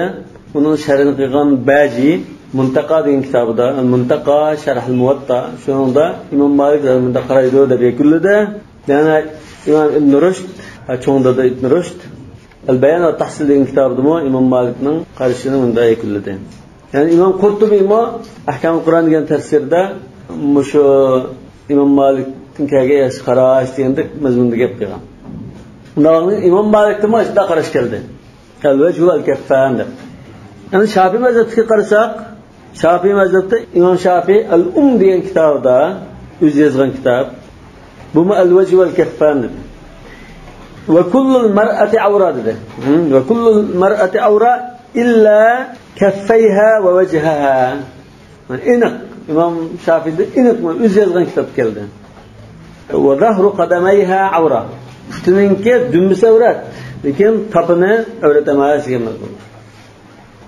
ئۇنىڭ شەرھىنى قىلغان بەجى مۇنتەقا دېگەن كىتابىدا، مۇنتەقا شەرھىل مۇۋەتتا، شۇنىڭدا ئىمام مالىك مۇنداق قارايدۇ دەپ يەكۈنلىدى. يەنە ئىمام ئىبن رۇشد، چوڭ دادا ئىبن رۇشد، ئەل بايان ۋە تەھسىل دېگەن كىتابىدىمۇ ئىمام مالىكنىڭ قارىشىنى مۇنداق يەكۈنلىدى. يەنى ئىمام قۇرتۇبىمۇ ئەھكامۇل قۇرئان دېگەن تەپسىرىدە مۇشۇ ئىمام مالىكتىن كەلگەن ياخشى قاراش دېگەندەك مەزمۇندا گەپ قىلغان. ئۇنداق ئىمام مالىكتىنمۇ ئاشۇنداق قاراش كەلدى. ئەل ۋەجھۇ ۋەل كەففەن دەپ. يەنى شافىي مەزھەپكە قارىساق، شافىي مەزھەپتە ئىمام شافىي ئەل ئۇم دېگەن كىتابىدا، ئۆزى يازغان كىتاب، بۇمۇ ئەل ۋەجھۇ ۋەل كەففەن دېدى. ۋە كۇللۇل مەرئەتى ئەۋرا دېدى. ھە، ۋە كۇللۇل مەرئەتى ئەۋرا ئىللا كەففەيھا ۋە ۋەجھەھا. ئېنىق، ئىمام شافىيدا ئېنىق، ئۆزى يازغان كىتاب كەلدى. ۋە زەھرۇ قەدەمەيھا ئەۋرا. پۇتىنىڭكى دۈمبىسى ئەۋرەت، لېكىن تاپىنى ئەۋرەت ئەمەس دېگەن مەزمۇن.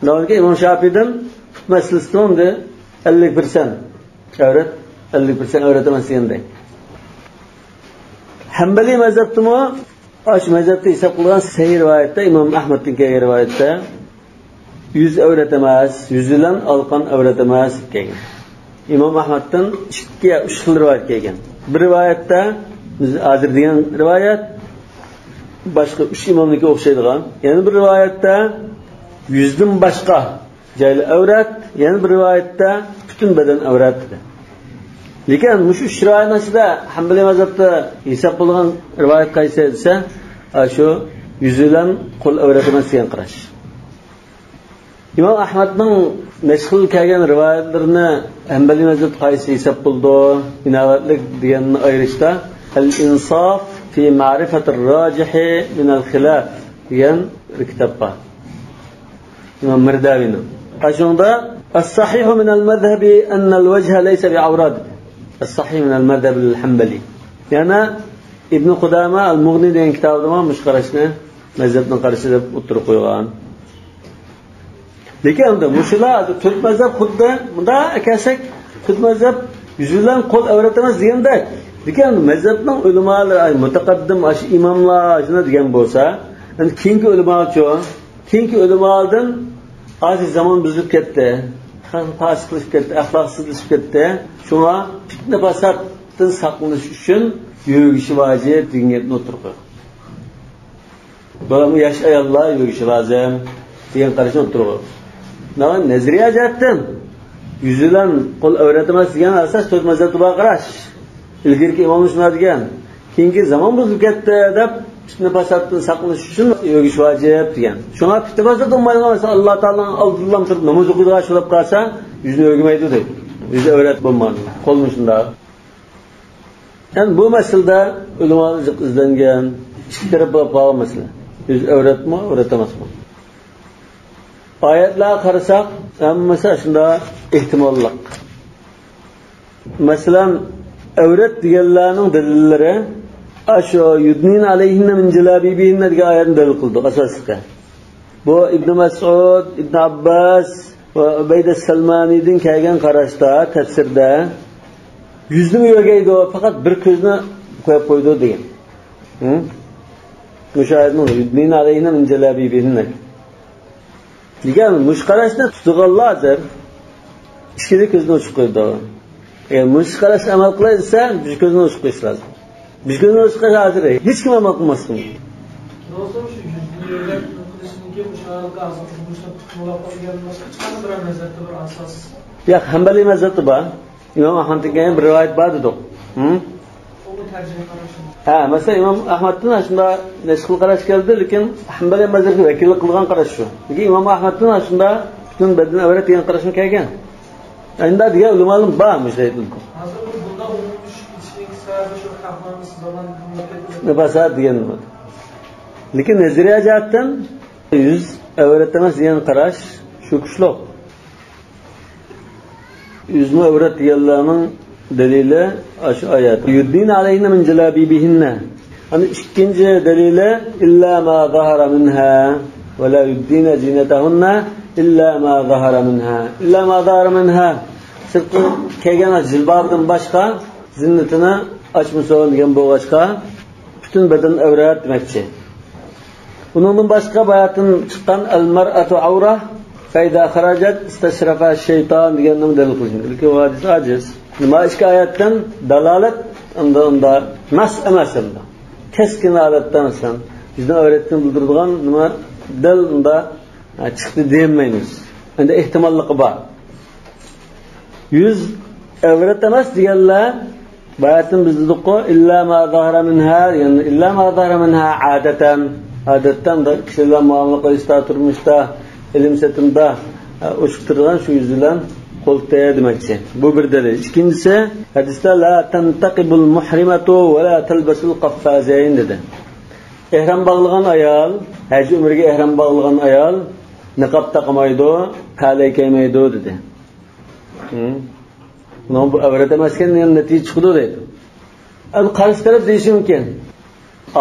دەۋالكى ئىمام شافىيدىن پۇت مەسىلىسىدە ئەمدى ئەللىك پىرسەنت ئەۋرەت، ئەللىك پىرسەنت ئەۋرەت ئەمەس دېگەندەك. ھەنبەلىي مەزھەپتىمۇ، ئاشۇ مەزھەپتە ھېساب قىلغان سەھىھ رىۋايەتتە، ئىمام ئەھمەدتىن كەلگەن رىۋايەتتە، يۈز ئەۋرەت ئەمەس، يۈز بىلەن ئالىقان ئەۋرەت ئەمەس دەپ كەلگەن. ئىمام ئەھمەدتىن ئىككى، ئۈچ خىل رىۋايەت كەلگەن. بىر رىۋايەتتە، بىز ھازىر دېگەن رىۋايەت، باشقا ئۈچ ئىمامنىڭكىگە ئوخشايدىغان. يەنە بىر رىۋايەتتە، يۈزدىن باشقا جايلار ئەۋرەت، يەنە بىر رىۋايەتتە پۈتۈن بەدەن ئەۋرەت دېدى. لېكىن مۇشۇ ئۈچ رىۋايەتنىڭ ئىچىدە ھەنبەلىي مەزھەپتە ھېساب بولغان رىۋايەت قايسى دېسە، ئاشۇ يۈز بىلەن قول ئەۋرەت ئەمەس دېگەن قاراش. ئىمام ئەھمەدنىڭ نەچچە خىل كەلگەن رىۋايەتلىرىنى ھەنبەلىي مەزھەپتە قايسى ھېساب بولىدۇ، ئىناۋەتلىك دېگەننى ئايرىشتا، ئەل ئىنساف فى مەرىفەتىر راجىھى مىنەل خىلاف دېگەن بىر كىتاب بار. ئىمام مىرداۋىنىڭ. ئاشۇنىڭدا، «ئەس-سەھىھۇ مىنەل مەزھەبى ئەننەل ۋەجھە لەيسە بىئەۋرا» دېدى. «ئەس-سەھىھ مىنەل مەزھەبىل ھەنبەلى». يەنە ئىبن قۇدامە ئەل-مۇغنى دېگەن كىتابىدىمۇ مۇشۇ قاراشنى مەزھەپنىڭ قارىشى دەپ ئوتتۇرىغا قويغان. لېكىن ئەمدى مۇشۇلار تۆت مەزھەپ خۇددى مۇنداق ئەكەلسەك، تۆت مەزھەپ يۈز بىلەن قول ئەۋرەت ئەمەس دېگەندەك. لېكىن مەزھەپنىڭ ئۆلىمالىرى، ئاي، مۇتەقەددىم، ئاشۇ ئىماملار شۇنداق دېگەن بولسا، ئەمدى كېيىنكى ئۆلىمالارچۇ؟ كېيىنكى ئۆلىمالىدىن ھازىر زامان بۇزۇلۇپ كەتتى. خەلق پاسىقلىشىپ كەتتى، ئەخلاقسىزلىشىپ كەتتى. شۇڭا پىتنە پاساتتىن ساقلىنىش ئۈچۈن يۆگىشى ۋاجىپ دېگەن گەپنى ئوتتۇرىغا قويغان. بۇلارمۇ ياش ئاياللار يۆگىشى لازىم دېگەن قاراشنى ئوتتۇرىغا قويغان. نەزەرىيە جەھەتتىن يۈز بىلەن قول ئەۋرەت ئەمەس دېگەن ئاساس تۆت مەزھەپتە بار قاراش. ئىلگىرىكى ئىماملار شۇنداق دېگەن. كېيىنكى زامان بۇزۇلۇپ كەتتى دەپ، پىتنە پاساتتىن ساقلىنىش ئۈچۈن يۆگىش ۋاجىپ دېگەن. شۇڭا پىتنە پاسات بولمايدىغان بولسا، ئاللا تائالانىڭ ئالدىدىلا تۇرۇپ ناماز ئوقۇيدىغان شۇ بولۇپ قالسا، يۈزنى ئۆگىمەيدۇ دەيدۇ. يۈزى ئەۋرەت بولمىغان، قولمۇ شۇنداق. يەنى بۇ مەسىلىدە ئۆلىمالار جىق ئىزدەنگەن، ئىككى تەرەپ بولۇپ قالغان مەسىلە. يۈز ئەۋرەتمۇ، ئەۋرەت ئەمەسمۇ؟ ئايەتلەرگە قارىساق، ھەممىسى شۇنداق ئېھتىماللىق. مەسىلەن، ئەۋرەت دېگەنلەرنىڭ دەلىللىرى ئاشۇ يۇدنىنە ئەلەيھىننە مىن جەلابىبىھىننە دېگەن ئايەتنى دەلىل قىلدۇق ئاساسلىقى. بۇ ئىبن مەسئۇد، ئىبن ئابباس ۋە ئۇبەيدە سەلمانىدىن كەلگەن قاراشتا تەپسىردە يۈزنىمۇ يۆگەيدۇ، پەقەت بىر كۆزنى قويۇپ قويىدۇ دېگەن. ھە؟ مۇشۇ ئايەتنىڭ يۇدنىنە ئەلەيھىننە مىن جەلابىبىھىننە دېگەن مۇشۇ قاراشنى تۇتىدىغانلار ھازىر ئىككىلا كۆزنى ئوچۇق قويىدۇ. ئەگەر مۇشۇ قاراشقا ئەمەل قىلاي دېسە، بىر كۆزنى ئوچۇق قويۇش لازىم. بىر كۆزنى ئوچۇق قويۇش ھازىر ھېچكىم ئەمەل قىلماستىمۇ. دوستۇم، شۇ يۈزنى يۆگەپ قىلىشتىن كېيىن مۇشۇ ھالقا ھازىر مۇشۇ تۇتۇپ بولۇپ قالغان باشقا چىققان بىر مەزھەپتە بىر ئاساس. ياق، ھەمبەلىي مەزھەپتە بار. ئىمام ئەھمەدتىن كەلگەن بىر رىۋايەت بار دېدۇق. ھە؟ ھە، مەسىلەن، ئىمام ئەھمەدتىن شۇنداق نەچچە خىل قاراش كەلدى، لېكىن ھەمبەلىي مەزھەپكە ۋەكىللىك قىلغان قاراش شۇ. لېكىن ئىمام ئەھمەدتىن شۇنداق پۈتۈن بەدەن ئەۋرەت دېگەن قاراشمۇ كەلگەن. ئەندى دېگەن ئۆلىمالىرىمۇ بار مۇشۇ. ھازىر بۇ بۇنداق ئوقۇش ئىچىدىكى سەۋەبى شۇ ئەھۋالىمىز زامان نەپاسات دېگەن. لېكىن نەزەرىيە جەھەتتىن يۈز ئەۋرەت ئەمەس دېگەن قاراش شۇ كۈچلۈك. يۈزمۇ ئەۋرەت دېگەنلەرنىڭ دەلىلى ئاشۇ ئايەت. يۇدنىنە ئەلەيھىننە مىن جەلابىبىھىننە. ئەنە ئىككىنچى دەلىلى ئىللا ما زەھەرە مىنھا ۋە لا يۇبدىنە زىنەتەھۇننە ئىللا ما زەھەرە مىنھا. ئىللا ما زەھەرە مىنھا. سىرتقا كىيگەن جىلبابىدىن باشقا زىننىتىنى ئاچمىسۇن دېگەن بولغاچقا، پۈتۈن بەدەن ئەۋرەت دېمەكچى. ئۇنىڭدىن باشقا باياتىن چىققان ئەل مەرئەتۇ ئەۋرە فەئىزا خەرەجەت ئىستەشرەفە شەيتان دېگەننىمۇ دەلىل قىلىشمىدى. لېكىن بۇ ھەدىس ئاجىز. نېمە ئىككى ئايەتتىن دالالەت ئەمدى ئۇندا نەس ئەمەس ئەمدى. كەسكىن ھالەتتە مەسىلەن، يۈزنى ئەۋرەتتىن بىلدۈرىدىغان نېمە دەل ئۇندا، ھە، چىقتى دېيەلمەيمىز. ئەمدى ئېھتىماللىقى بار. يۈز ئەۋرەت ئەمەس دېگەنلەر باياتىن بىز دېدۇققۇ، ئىللا ما زەھەرە مىنھا، يەنى ئىللا ما زەھەرە مىنھا ئادەتەن. ئادەتتە كىشىلەر مۇئامىلە قىلىشتا، تۇرمۇشتا، ئېلىم سېتىمدا، ئە، ئوچۇق تۇرىدىغان شۇ يۈز بىلەن قولتۇق دېمەكچى. بۇ بىر دەلىل. ئىككىنچىسى، ھەدىستە لا تەنتەقىبۇل مۇھرىمەتۇ ۋە لا تەلبەسۇل قەففازەين دېدى. ئېھرام باغلىغان ئايال، ھەج ئۆمرىگە ئېھرام باغلىغان ئايال نىقاب تاقىمايدۇ، پەلەي كىيمەيدۇ دېدى. ھە؟ بۇنىڭ بۇ ئەۋرەت ئەمەسكەن دېگەن نەتىجە چىقىدۇ دەيدۇ. ئەمدى قارشى تەرەپ دېيىشى مۇمكىن.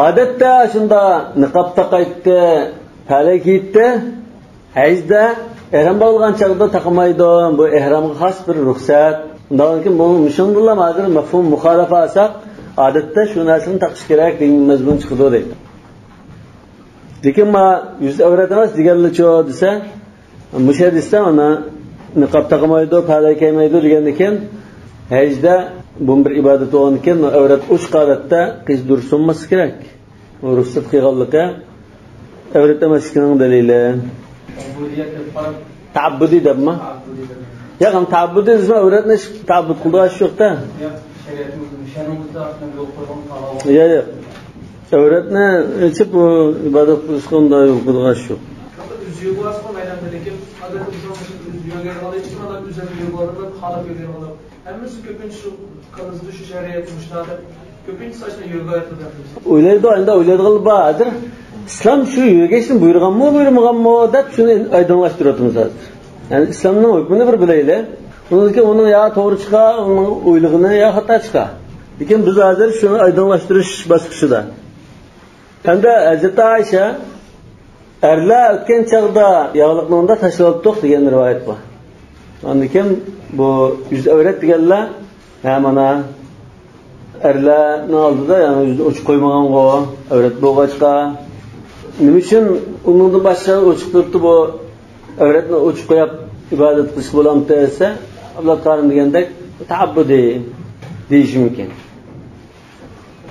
ئادەتتە شۇنداق نىقاب تاقايتتى، پەلەي كىيەتتى. ھەجدە ئېھرام باغلىغان چاغدا تاقىمايدۇ. بۇ ئېھرامغا خاس بىر رۇخسەت. ئۇنداقتىن كېيىن بۇ، شۇنىڭدىنلا ھازىر مەفھۇم مۇخالىپە ئالساق، ئادەتتە شۇ نەرسىنى تاقىش كېرەك دېگەن مەزمۇن چىقىدۇ دەيدۇ. لېكىن ما يۈز ئەۋرەت ئەمەس دېگەنلىچۇ دېسە، مۇشۇ ھەدىستە مانا نىقاب تاقىمايدۇ، پەلەي كىيمەيدۇ دېگەندىكىن، ھەجدە بۇ بىر ئىبادەت بولغاندىكىن، ئەۋرەت ئوچۇق ھالەتتە قىز دۇرۇس بولماسلىقى كېرەك. رۇخسەت قىلغانلىقى ئەۋرەت ئەمەسلىكىنىڭ دەلىلى. تەئەببۇدىيەت دەپ قاراپ. تەئەببۇدىي دەپمۇ؟ تەئەببۇدىي دەپ. ياق، ئەمدى تەئەببۇدىي دېسە ئەۋرەتنى ئېچىپ تەئەببۇد قىلىدىغان ئىش يوق-تە. ياق، شەرىئەتنىڭ ئۆزىنىڭ شەرئىنىڭ ئۆزىدە ئاشۇنداق يول قويغان قاراۋۇل. ياق، ياق. ئەۋرەتنى ئېچىپ ئۇ ئىبادەت قىلىشقا ئۇنداق يول قويىدىغان ئىش يوق. ئۆزى يول بارسىمۇ مەيداندا، لېكىن ئادەتتە بىزنىڭ ئۆزى يول بارغاندا، ھەممىسى كۆپىنچە شۇ قىلىدۇ، شۇ شەرىئەت مۇشۇنداق دەپ. كۆپىنچىسى ئاشۇنداق يۆگەيدۇ دەپ. ئويلايدۇ، ئەمدى ئويلايدىغانلار بار ھازىر. ئىسلام شۇ يۆگەشنى بۇيرۇغانمۇ، بۇيرۇمىغانمۇ دەپ شۇنى ئايدىڭلاشتۇرۇۋاتىمىز ھازىر. يەنى ئىسلامنىڭ ھۆكمىنى بىر بىلەيلى. ئۇنىڭدىن كېيىن ئۇنىڭ يا توغرا چىقار، ئۇنىڭ ئويلىغىنى يا خاتا چىقار. لېكىن بىز ھازىر شۇنى ئايدىڭلاشتۇرۇش باسقۇچىدا. ھەمدە ھەزرىتى ئائىشە ئەرلەر ئۆتكەن چاغدا ياغلىقنى ئۇنداق تاشلاۋاتتۇق دېگەن رىۋايەت بار. ئاندىن كېيىن بۇ يۈز ئەۋرەت دېگەنلەر، ھە، مانا ئەرلەرنىڭ ئالدىدا يەنى يۈزىنى ئوچۇق قويمىغانغۇ، ئەۋرەت بولغاچقا. نېمە ئۈچۈن ئۇنىڭدىن باشقا ئوچۇق تۇرۇپتۇ بۇ؟ ئەۋرەتنى ئوچۇق قويۇپ ئىبادەت قىلىشقا بولامتى دېسە، ئابلا تارىم دېگەندەك تەئەببۇدىي دېيىشى مۇمكىن.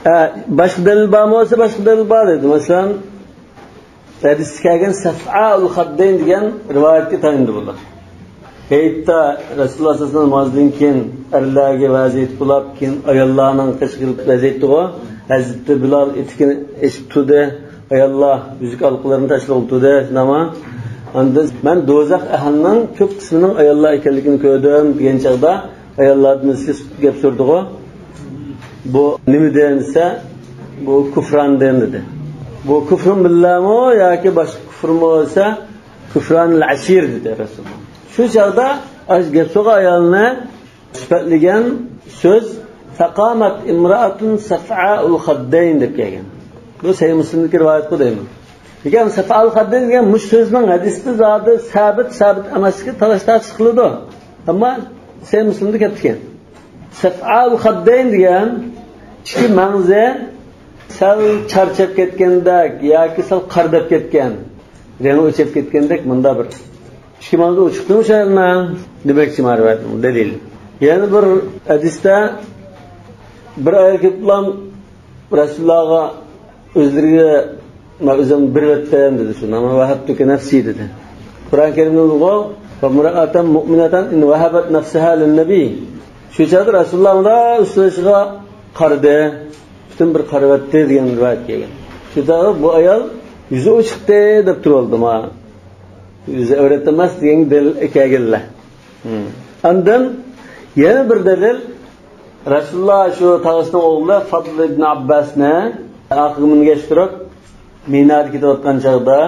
ھە، باشقا دەلىل بارمۇ دېسە، باشقا دەلىل بار دەيدۇ. مەسىلەن، ھەدىستە كەلگەن سەفئاءۇل خەددەين دېگەن رىۋايەتكە تايىنىدۇ بۇلار. ھېيتتا رەسۇلۇللاھ سەللەللاھۇ ئەلەيھى ۋەسەللەم نامازدىن كېيىن ئەرلەرگە ۋەز ئېيتىپ بولاپ، كېيىن ئاياللارنىڭ قېشىغا كېلىپ ۋەز ئېيتتىغۇ. ھەزرىتى بىلال ئېتىكىنى ئېچىپ تۇردى. ئاياللار يۈزۈك ھالقىلىرىنى تاشلىغىلى تۇردى، شۇنداقمۇ؟ ئاندىن مەن دوزاخ ئەھلىنىڭ كۆپ قىسمىنىڭ ئاياللار ئىكەنلىكىنى كۆردۈم دېگەن چاغدا، ئاياللاردىن بىرسى گەپ سورىدىغۇ. بۇ نېمىدىن دېسە، بۇ كۇفراندىن دېدى. بۇ كۇفرۇن بىللەمۇ ياكى باشقا كۇفرمۇ دېسە، كۇفرانىل ئەشىر دېدى رەسۇلۇللاھ. شۇ چاغدا ئاشۇ گەپ سورىغان ئايالنى سۈپەتلىگەن سۆز فقامت امرأة صفعاء الخدين دەپ كەلگەن. بۇ سەھىھ مۇسلىمدىكى رىۋايەت بۇ دەيمەن. لېكىن سەفئال خەددەين دېگەن مۇشۇ سۆزنىڭ ھەدىستە زادى سابىت، سابىت ئەمەسلىكى تالاش تارتىش قىلىدۇ. ئەمما سەھىھ مۇسلىمدا كەپتىكەن. سەفئال خەددەين دېگەن ئىككى مەڭزى سەل چارچاپ كەتكەندەك ياكى سەل قارىداپ كەتكەن، رەڭگى ئۆچۈپ كەتكەندەك مۇندا بىر ئىككى مەڭزى ئوچۇقتىمۇ شۇ يەرنىڭ دېمەكچى مانا رىۋايەتنىڭ دەلىلى. يەنە بىر ھەدىستە بىر ئايال كېلىپلا رەسۇلۇللاغا ئۆزلىرىگە، مەن ئۆزۈمنى بېرىۋەتتىم دېدى، شۇنداق، مەن ۋەھەبتۇكە نەفسى دېدى. قۇرئان كەرىمدە بولغۇ، وامرأة مؤمنة إن وهبت نفسها للنبي. شۇ چاغدا رەسۇلۇللا مۇنداق ئۈستىلىشىغا قارىدى، پۈتۈن بىر قارىۋەتتى دېگەن رىۋايەت كەلگەن. شۇ چاغدا بۇ ئايال يۈزى ئوچۇقتى دەپ تۇرۇۋالدى، ما يۈزى ئەۋرەت ئەمەس دېگەنگە دەلىل ئەكەلگەنلەر. ئاندىن يەنە بىر دەلىل، رەسۇلۇللا شۇ تاغىسىنىڭ ئوغلى فەدل ئىبن ئابباسنى ئارقىغا مىنگەشتۈرۈپ، مىنادا كېتىۋاتقان چاغدا،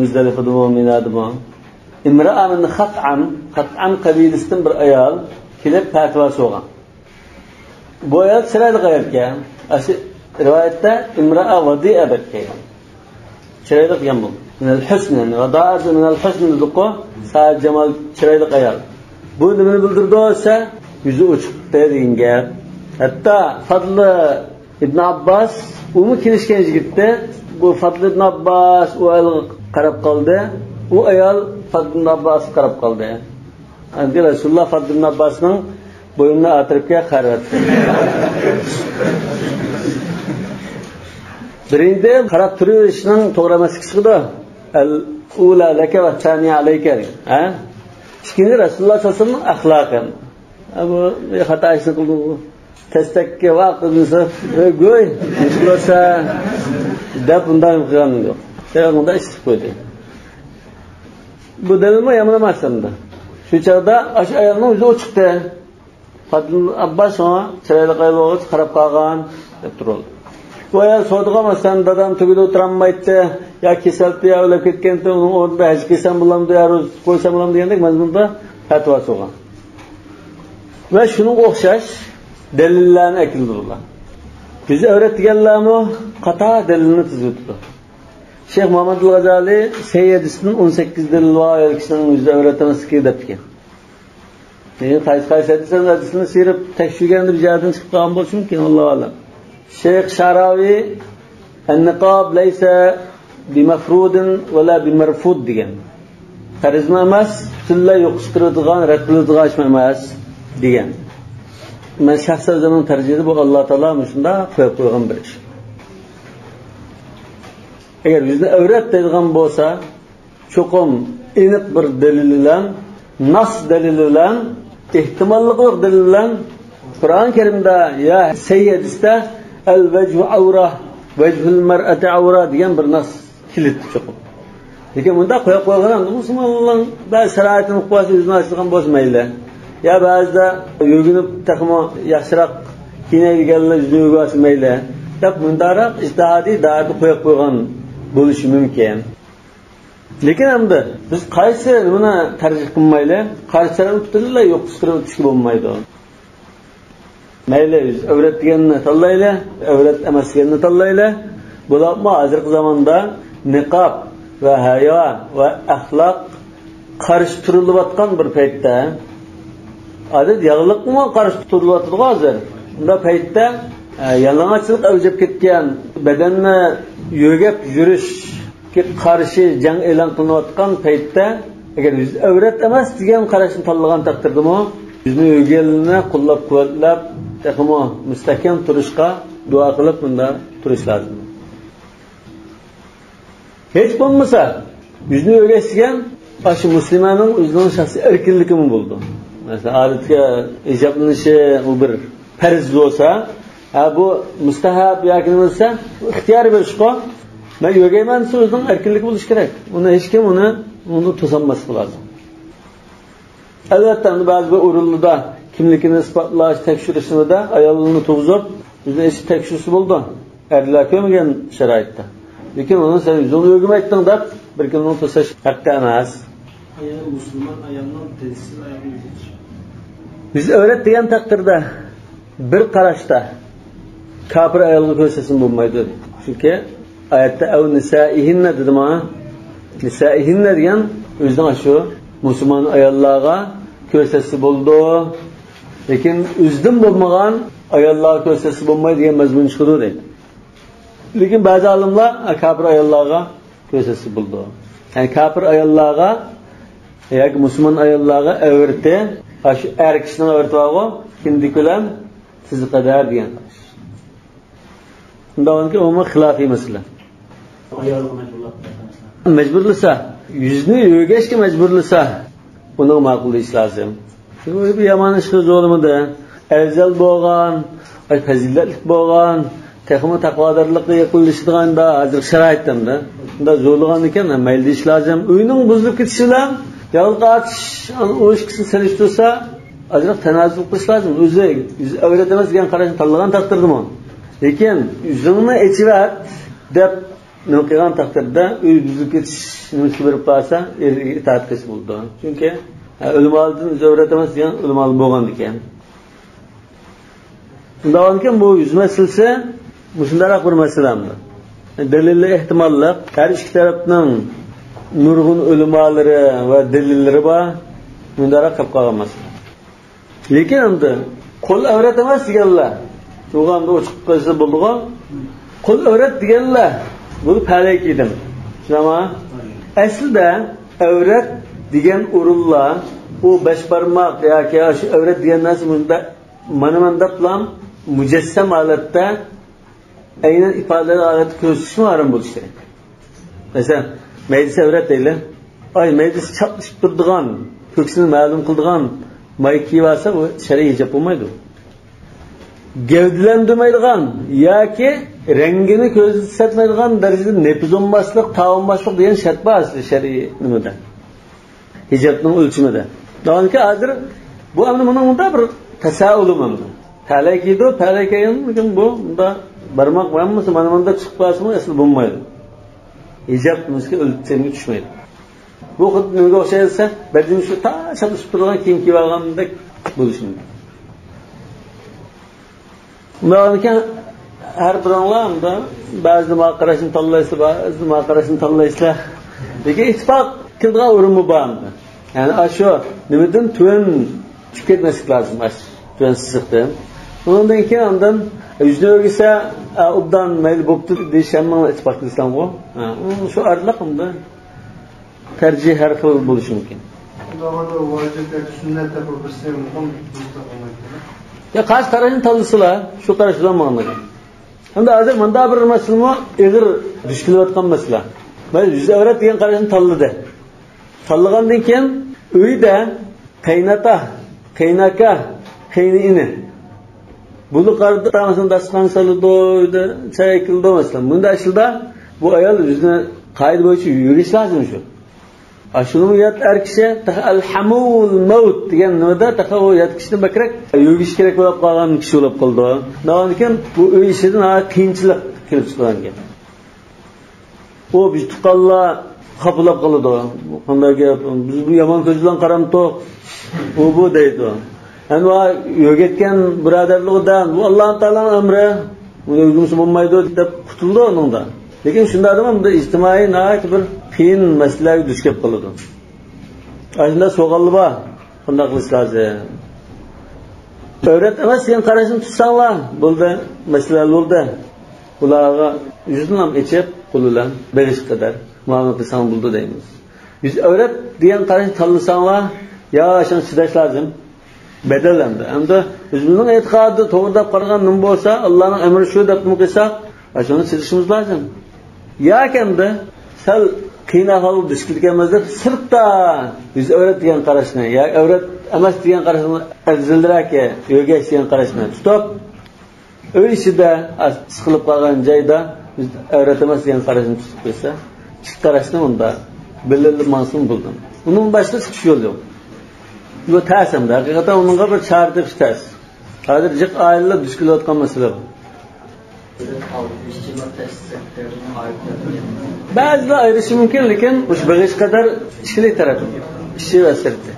مۇزدەلىفىدىمۇ، مىنادىمۇ، امرأة من خثعم، خثعم قەبىلىسىدىن بىر ئايال كېلىپ پەتىۋا سورىغان. بۇ ئايال چىرايلىق ئايالكەن. ئاشۇ رىۋايەتتە امرأة وديئة دەپ كەلگەن. چىرايلىق دېگەن بۇ. من الحسن، يەنى ودائة من الحسن دېدۇققۇ، سائەت جامال، چىرايلىق ئايال. بۇ نېمىنى بىلدۈرىدۇ دېسە، يۈزى ئوچۇق دېگەن گەپ. ھەتتا فەدلى ئىبن ئابباس، ئۇمۇ كېلىشكەن يىگىتتى. بۇ فەدلى ئىبن ئابباس ئۇ ئايالغا قاراپ قالدى. ئۇ ئايال فەدلى ئىبن ئابباسقا قاراپ قالدى. ئاندىن رەسۇلۇللا فەدلى ئىبن ئابباسنىڭ بوينىنى ئاغرىتىپ كەپ قارىۋەتتى. بىرىنچى، قاراپ تۇرۇۋېرىشنىڭ توغرا ئەمەسلىكى چىقىدۇ. الأولى لك والثانية عليك دېگەن. ھە؟ ئىككىنچى، رەسۇلۇللا سەللەللاھۇ ئەلەيھى ۋەسەللەمنىڭ ئەخلاقى. ھە، بۇ خاتا ئىشنى قىلدىڭغۇ. تەستەككە ۋاق دېسە، «ئۆي گۆي، نېمە قىلىسەن؟» دەپ ئۇنداق قىلغان يوق. شۇنداق ئىش قىلىپ قويدى. بۇ دەلىلمۇ يامان ئەمەس ئەمدى. شۇ چاغدا ئاشۇ ئايالنىڭ يۈزى ئوچۇقتى. فاتىمە ئابباس شۇڭا چىرايلىق ئايال بولغاچ قاراپ قالغان دەپ تۇرۇۋالدى. بۇ ئايال سورىدىغان، مەسىلەن، دادام تۈگىدە ئولتۇرالمايتتى، يا كېسەلتى، يا ئۆلۈپ كەتكەنتى، ئۇنىڭ ئورنىدا ھەج قىلسام بولامدۇ، يا روزا تۇتۇپ قويسام بولامدۇ دېگەندەك مەزمۇندا پەتىۋا سورىغان. ۋە شۇنىڭغا ئوخشاش دەلىللەرنى ئەكېلىدۇ بۇلار. يۈز ئەۋرەت دېگەنلەرمۇ قاتار دەلىلنى تىزىۋېتىدۇ. شەيخ مۇھەممەد ئەل غازالى سەھىھ ھەدىستىن ئون سەككىز دەلىل بار ئايال كىشىنىڭ يۈزى ئەۋرەت ئەمەسلىكى دەپتىكەن. يەنى قايسى، قايسى ھەدىسلەرنىڭ ھەدىسىنى سىيرىپ تەكشۈرگەندە بىر جايدىن چىقىپ قالغان بولۇشى مۇمكىن، ئاللاھۇ ئەلەم. شەيخ شارابى، النقاب ليس بمفروض ولا بمرفوض دېگەن. پەرزمۇ ئەمەس، پۈتۈنلەي يوققا چىقىرىدىغان، رەت قىلىدىغان ئىشمۇ ئەمەس دېگەن. مەن شەخسەن ئۆزۈمنىڭ تەرجىھىدە بۇ ئاللا تائالا مۇشۇنداق قويۇپ قويغان بىر ئىش. ئەگەر يۈزنى ئەۋرەت دەيدىغان بولسا، چوقۇم ئېنىق بىر دەلىل بىلەن، ناس دەلىل بىلەن، ئېھتىماللىقى يوق دەلىل بىلەن، قۇرئان كەرىمدە يا سەھىھ ھەدىستە «الوجه عورة، وجه المرأة عورة» دېگەن بىر ناس كېلىدۇ چوقۇم. لېكىن مۇنداق قويۇپ قويغان، مۇسۇلمانلارنىڭ بەزى شارائىتىنى ئۇقۇپ قالسا ئۆزىنى ئاچىدىغان بولسا مەيلى. يا بەزىدە يۆگىنىپ تېخىمۇ ياخشىراق كىيىنەي دېگەنلەر يۈزىنى يۆگۈپ ئالسا مەيلى دەپ، مۇنداقراق ئىجتىھادىي دائىرىدە قويۇپ قويغان بولۇشى مۇمكىن. لېكىن ئەمدى بىز قايسى نېمىنى تەرجىھ قىلمايلى؟ قارشى تەرەپنى پۈتۈنلەي يوققا چىقىرىپ ئۆتۈشكە بولمايدۇ. مەيلى، بىز ئەۋرەت دېگەننى تاللايلى، ئەۋرەت ئەمەس دېگەننى تاللايلى. بولۇپمۇ ھازىرقى زاماندا نىقاب ۋە ھايا ۋە ئەخلاق قارشى تۇرۇلۇۋاتقان بىر پەيتتە، ئادەتتە ياغلىققىمۇ قارشى تۇرۇلۇۋاتىدىغۇ ھازىر. بۇنداق پەيتتە، ئە، يالىڭاچلىق ئەۋج ئېلىپ كەتكەن، بەدەننى يۆگەپ يۈرۈشكە قارشى جەڭ ئېلان قىلىنىۋاتقان پەيتتە، ئەگەر يۈز ئەۋرەت ئەمەس دېگەن قاراشنى تاللىغان تەقدىردىمۇ، يۈزنى يۆگىگەنلىرىنى قوللاپ-قۇۋۋەتلەپ، تېخىمۇ مۇستەھكەم تۇرۇشقا دۇئا قىلىپ، مۇنداق تۇرۇش لازىم. ھېچ بولمىسا، يۈزنى يۆگەش دېگەن ئاشۇ مۇسلىمانىڭ ئۆزىنىڭ شەخسىي ئەركىنلىكىمۇ بولىدۇ. مەسىلەن، ئادەتتىكى ھىجابلىنىشى ئۇ بىر پەرز بولسا، ھە، بۇ مۇستەھەب ياكى نېمە دېسە، ئىختىيارىي بىر ئىشقۇ. مەن يۆگەيمەن دېسە، ئۆزىنىڭ ئەركىنلىكى بولۇشى كېرەك. ئۇنى ھېچكىم ئۇنى، ئۇنى توسالماسلىقى لازىم. ئەلۋەتتە، ئەمدى بەزى بىر ئورۇنلاردا كىملىكىنى ئىسپاتلاش، تەكشۈرۈشلىرىدە ئاياللىرىنى تۇرغۇزۇپ، ئۆزىنى ئېچىپ تەكشۈرسە بولىدۇ. ئەرلەر كۆرمىگەن شارائىتتا. لېكىن ئۇنى سەن يۈزۈڭنى ئۆگىمەيتتىڭ دەپ، بىر كىمنىڭ توساش ھەققى ئەمەس. ئايال، مۇسۇلمان ئايالنىڭ دەلىلسىز ئاياغنى يۈزى. يۈز ئەۋرەت دېگەن تەقدىردە، بىر قاراشتا كاپىر ئايالغا كۆرسەتسىمۇ بولمايدۇ. چۈنكى ئايەتتە «ئەۋ نىسائىھىننە» دېدى ماڭا. نىسائىھىننە دېگەن ئۆزىنىڭ شۇ مۇسۇلمان ئاياللارغا كۆرسەتسە بولىدۇ. لېكىن ئۆزىدىن بولمىغان ئاياللارغا كۆرسەتسە بولمايدۇ دېگەن مەزمۇن چىقىدۇ دەيدۇ. لېكىن بەزى ئالىملار، ھە، كاپىر ئاياللارغا كۆرسەتسە بولىدۇ. يەنى كاپىر ئاياللارغا ياكى مۇسۇلمان ئاياللارغا ئەۋرىتى، ھە، شۇ ئەر كىشىنىڭ ئەۋرىتى بارغۇ، كىندىك بىلەن تىزى قەدەر دېگەن. شۇنداق بولغانكى، ئۇمۇ خىلاپىي مەسىلە. ئايالغا مەجبۇرلاپ، مەجبۇرلىسا، يۈزنى يۆگەشكە مەجبۇرلىسا، ئۇنىڭ ماقۇل دېيىش لازىم. بۇ بىر يامان ئىشقا زورلىمىدى. ئەۋزەل بولغان، ئاي، پەزىلەتلىك بولغان، تېخىمۇ تەقۋادارلىققا يېقىنلىشىدىغاندا ھازىر شارائىتتىمدە. بۇنداق زورلىغاندىكىن مەيلى دېيىش لازىم. ئۆينىڭ بۇزۇلۇپ كېتىشى بىلەن يالغۇز قېتىش، ئۇ ئىككىسىنى سېلىشتۇرسا، ئازراق تەنازۇل قىلىش لازىم. ئۆزى يۈز ئەۋرەت ئەمەس دېگەن قاراشنى تاللىغان تەقدىردىمۇ. لېكىن «يۈزۈڭنى ئېچىۋەت» دەپ نېمە قىلغان تەقدىردە، ئۆي بۇزۇلۇپ كېتىش نېمىسىگە بېرىپ قالسا، ئېرىگە ئىتائەت قىلسا بولىدۇ. چۈنكى، ھە، ئۆلىمالىدىن ئۆزى ئەۋرەت ئەمەس دېگەن ئۆلىمالى بولغاندىكىن. شۇنداق بولغاندىكىن، بۇ يۈز مەسىلىسى مۇشۇنداقراق بىر مەسىلە ئەمدى. دەلىلى ئېھتىماللىق، ھەر ئىككى تەرەپنىڭ نۇرغۇن ئۆلىمالىرى ۋە دەلىللىرى بار، مۇنداقراق قېلىپ قالغان مەسىلە. لېكىن ئەمدى قول ئەۋرەت ئەمەس دېگەنلەر، بۇ ئەمدى ئوچۇق قىلسا بولىدىغان. قول ئەۋرەت دېگەنلەر، بۇ پەلەي كىيدىم. شۇنداقمۇ؟ ئەسلىدە ئەۋرەت دېگەن ئورۇنلار، ئۇ بەش بارماق ياكى شۇ ئەۋرەت دېگەن نەرسە مۇنداق، مانا مۇنداقلا مۇجەسسەم ھالەتتە ئەينەن ئىپادىلەر ھالەتتە كۆرسىتىشمۇ ھارام بولۇشى كېرەك. مەسىلەن، مەيدىسى ئەۋرەت دەيلى. ئاي، مەيدىسى چاپلىشىپ تۇرىدىغان، كۆكسىنى مەلۇم قىلىدىغان مايكا كىيىۋالسا، ئۇ شەرئىي ھىجاب بولمايدۇ. گەۋدىلەندۈرمەيدىغان ياكى رەڭگىنى كۆرسەتمەيدىغان دەرىجىدە نېپىز بولماسلىق، تاۋ بولماسلىق دېگەن شەرت بار ئەسلى شەرئىي نېمىدە. ھىجابنىڭ ئۆلچىمىدە. دەۋالىكى ھازىر بۇ ئەمدى مۇنىڭ مۇنداق بىر تەسەئۇلۇم ئەمدى. پەلەي كىيىدۇ، پەلەي كىيگەن، لېكىن بۇ مۇنداق بارماق ھەممىسى مانا مۇنداق چىقىپ قالسىمۇ ئەسلى بولمايدۇ. ھىجاب نېمىسىگە ئۆلچەمگە چۈشمەيدۇ. بۇ خۇددى نېمىگە ئوخشايدۇ دېسە، بەدىنى شۇ تا چاپلىشىپ تۇرىدىغان كىيىم كىيىۋالغاندەك بولۇشى مۇمكىن. ئۇنداقكەن، ھەر بىرىڭلار ئەمدى بەزىدە ماڭا قاراشنى تاللايسىلەر، بەزىدە ماڭا قاراشنى تاللايسىلەر. لېكىن ئىتتىپاق كېلىدىغان ئورۇنمۇ بار ئەمدى. يەنى ئاشۇ نېمىدىن تۆۋەن چۈشۈپ كەتمەسلىك لازىم، ئاشۇ تۆۋەن سىزىقتىن. ئۇنىڭدىن كېيىن ئاندىن يۈزنى ئۆگىسە، ئا، ئوبدان مەيلى بوپتۇ دېيىش ھەممىڭلار ئىتتىپاق قىلىسىلەرغۇ. ھە، ئۇ شۇ ئارىلىق ئەمدى. تەرجىھ ھەر خىل بولۇشى مۇمكىن. ئۇنداق بولغاندا ۋاجىپ ياكى سۈننەت دەپ بىرسى مۇقىم بولمايدۇ. يا، قايسى قاراشنى تاللىسىلا، شۇ قاراش بىلەن ماڭىدۇ. ئەمدى ھازىر مۇنداق بىر مەسىلىمۇ ئېغىر دۇچ كېلىۋاتقان مەسىلە. مەن يۈز ئەۋرەت دېگەن قاراشنى تاللىدى. تاللىغاندىن كېيىن ئۆيدە قەيناتا، قەيناكا، قەينىئىنى. بۇلار قارىدا تامىسىنى داستىخانغا سالىدۇ، ئۆيدە چاي ئەكېلىدۇ، مەسىلەن. مۇنداق ئىشلاردا بۇ ئايال ئۆزىنى قائىدە بويىچە يۆگىشى لازىم شۇ. ئاشۇنىمۇ يات ئەر كىشى تېخى ئەلھەمۇل مەۋت دېگەن نېمىدە تېخى ئۇ يات كىشىدىن بەكرەك يۆگىشى كېرەك بولۇپ قالغان كىشى بولۇپ قالىدۇ. ناۋانكىن بۇ ئۆي ئىچىدە ناھايىتى قىيىنچىلىق كېلىپ چىقىدىكەن. ئۇ بىز تۇغقانلار خاپىلاپ قالىدۇ. بۇ قانداق گەپ؟ بىز بۇ يامان كۆز بىلەن قارامتۇق. ئۇ بۇ دەيدۇ. ئەنۋا يۆگەتكەن بۇرادەرلىرىدە، بۇ ئاللا تائالانىڭ ئەمرى، بۇنى ئۆگىمىسە بولمايدۇ دەپ قۇتۇلىدۇ ئۇنىڭدا. لېكىن شۇنداق ئادەم ئەمدى ئىجتىمائىي ناھايىتى بىر قىيىن مەسىلىلەرگە دۇچ كېلىپ قالىدۇ. ئاشۇنداق سوئاللار بار. قانداق قىلىش لازىم؟ ئەۋرەت ئەمەس دېگەن قاراشنى تۇتساڭلار، بولدى، مەسىلە ھەل بولدى. ئۇلارغا يۈزىنى ھەم ئېچىپ، قول بىلەن بېغىشقا قەدەر مۇئامىلە قىلساڭ بولدى دەيمىز. يۈز ئەۋرەت دېگەن قاراشنى تاللىساڭلار، يا شۇڭا چىداش لازىم. بەدەل ئەمدى. ئەمدى ئۆزىمىزنىڭ ئېتىقادى توغرا دەپ قارىغان نېمە بولسا، ئاللانىڭ ئەمرى شۇ دەپ نېمە قىلساق، ئاشۇنى چىدىشىمىز لازىم. ياكى ئەمدى سەل قىيىن ئەھۋالغا دۇچ كېلىدىكەنمىز دەپ سىرتتا يۈز ئەۋرەت دېگەن قاراشنى، يا ئەۋرەت ئەمەس دېگەن قاراشنى، ئەۋزەلرەك يۆگەش دېگەن قاراشنى تۇتۇپ، ئۆي ئىچىدە سىقىلىپ قالغان جايدا بىز ئەۋرەت ئەمەس دېگەن قاراشنى تۇتۇپ قويسا، ئىككى قاراشنى ئۇندا بىللە ماڭسىمۇ بولىدۇ. ئۇنىڭ باشقا چىقىش يولى يوق. بۇ تەس ئەمدى. ھەقىقەتەن ئۇنىڭغا بىر چارە تېپىش تەس. ھازىر جىق ئائىلىلەر دۇچ كېلىۋاتقان مەسىلە بۇ. بەزىلەر ئايرىشى مۇمكىن، لېكىن مۇشۇ بېغىشقا قەدەر ئىشلىك تەرەپ، ئىچى ۋە سىرتى.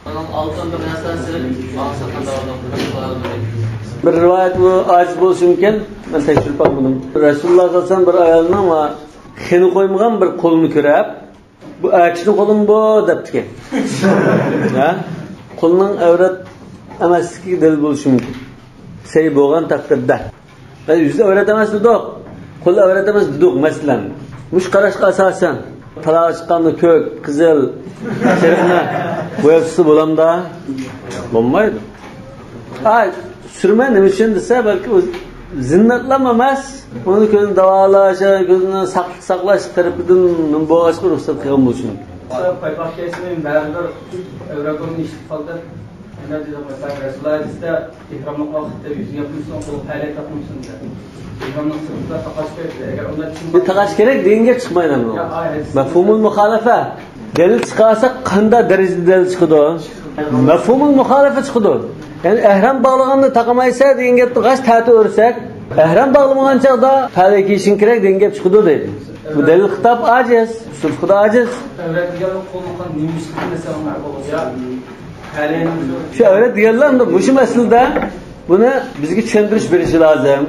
ئۇنىڭ ئالتۇن بىر نەرسە سېلىپ، ماڭا ساتقان دەۋاتىدۇ. بىر رىۋايەت بۇ ئاجىز بولۇشى مۇمكىن. مەن تەكشۈرۈپ باقمىدىم. رەسۇلۇللا سەللەللاھۇ ئەلەيھى ۋەسەللەم بىر ئايالنىڭ خېنى قويمىغان بىر قولىنى كۆرۈپ، بۇ ئەر كىشىنىڭ قولىمۇ بۇ دەپتىكەن. ھە؟ قولنىڭ ئەۋرەت ئەمەسلىكىگە دەلىل بولۇشى مۇمكىن. سەي بولغان تەقدىردە. ۋە يۈز ئەۋرەت ئەمەس دېدۇق. قول ئەۋرەت ئەمەس دېدۇق، مەسىلەن. مۇشۇ قاراشقا ئاساسەن، تالاغا چىققاندا كۆك، قىزىل، سېرىقنى بوياپ تۇرسا بولامدا؟ بولمايدۇ. ھە، سۈرمە نېمە ئۈچۈن دېسە، بەلكى ئۇ زىننەتلەم ئەمەس، ئۇنى كۆزنى داۋالاش، كۆزنى ساق-، ساقلاش تەرىپىدىن بولغاچقا رۇخسەت قىلغان بولۇشى مۇمكىن. پايپاق كىيسىمۇ بەرىبىر ئەۋرەت ئورنى ئىشلىتىپ قالدى. ئەمما دېدۇق، مەسىلەن، رەسۇلۇللا ھەدىستە ئېھراملىق ۋاقىتتا يۈزىنى ياپمىسۇن، قولىغا پەلەي تاقىمىسۇن دېدى. ئېھرامنىق سىرتىدا تاقاش كېرەك. ئەگەر ئۇنداق چىقمىسا، بۇ تاقاش كېرەك دېگەن گەپ چىقمايدۇ. ياق، ئاي، ھەدىس. مەفھۇمۇل مۇخالىفە. دەلىل چىقارسا قانداق دەرىجىدە دەلىل چىقىدۇ؟ مەفھۇمۇل مۇخالىفە چىقىدۇ. يەنى ئەھرام باغلىغاندا تاقىمايسەن دېگەن گەپتە غاش تەتۈر ئۆرسەك، ئەھرام باغلىمىغان چاغدا پەلەي كىيىشىڭ كېرەك دېگەن گەپ چىقىدۇ دەيدۇ. بۇ دەلىل خىتاب ئاجىز، ئۇسۇل خۇدا ئاجىز. ئەۋرەت دېگەن قولنىڭ نېمە ئىشلىكى مەسىلەن بار بولغان. شۇ ئەۋرەت دېگەنلەر ئەمدى مۇشۇ مەسىلىدە بۇنى بىزگە چۈشەندۈرۈش بېرىشى لازىم.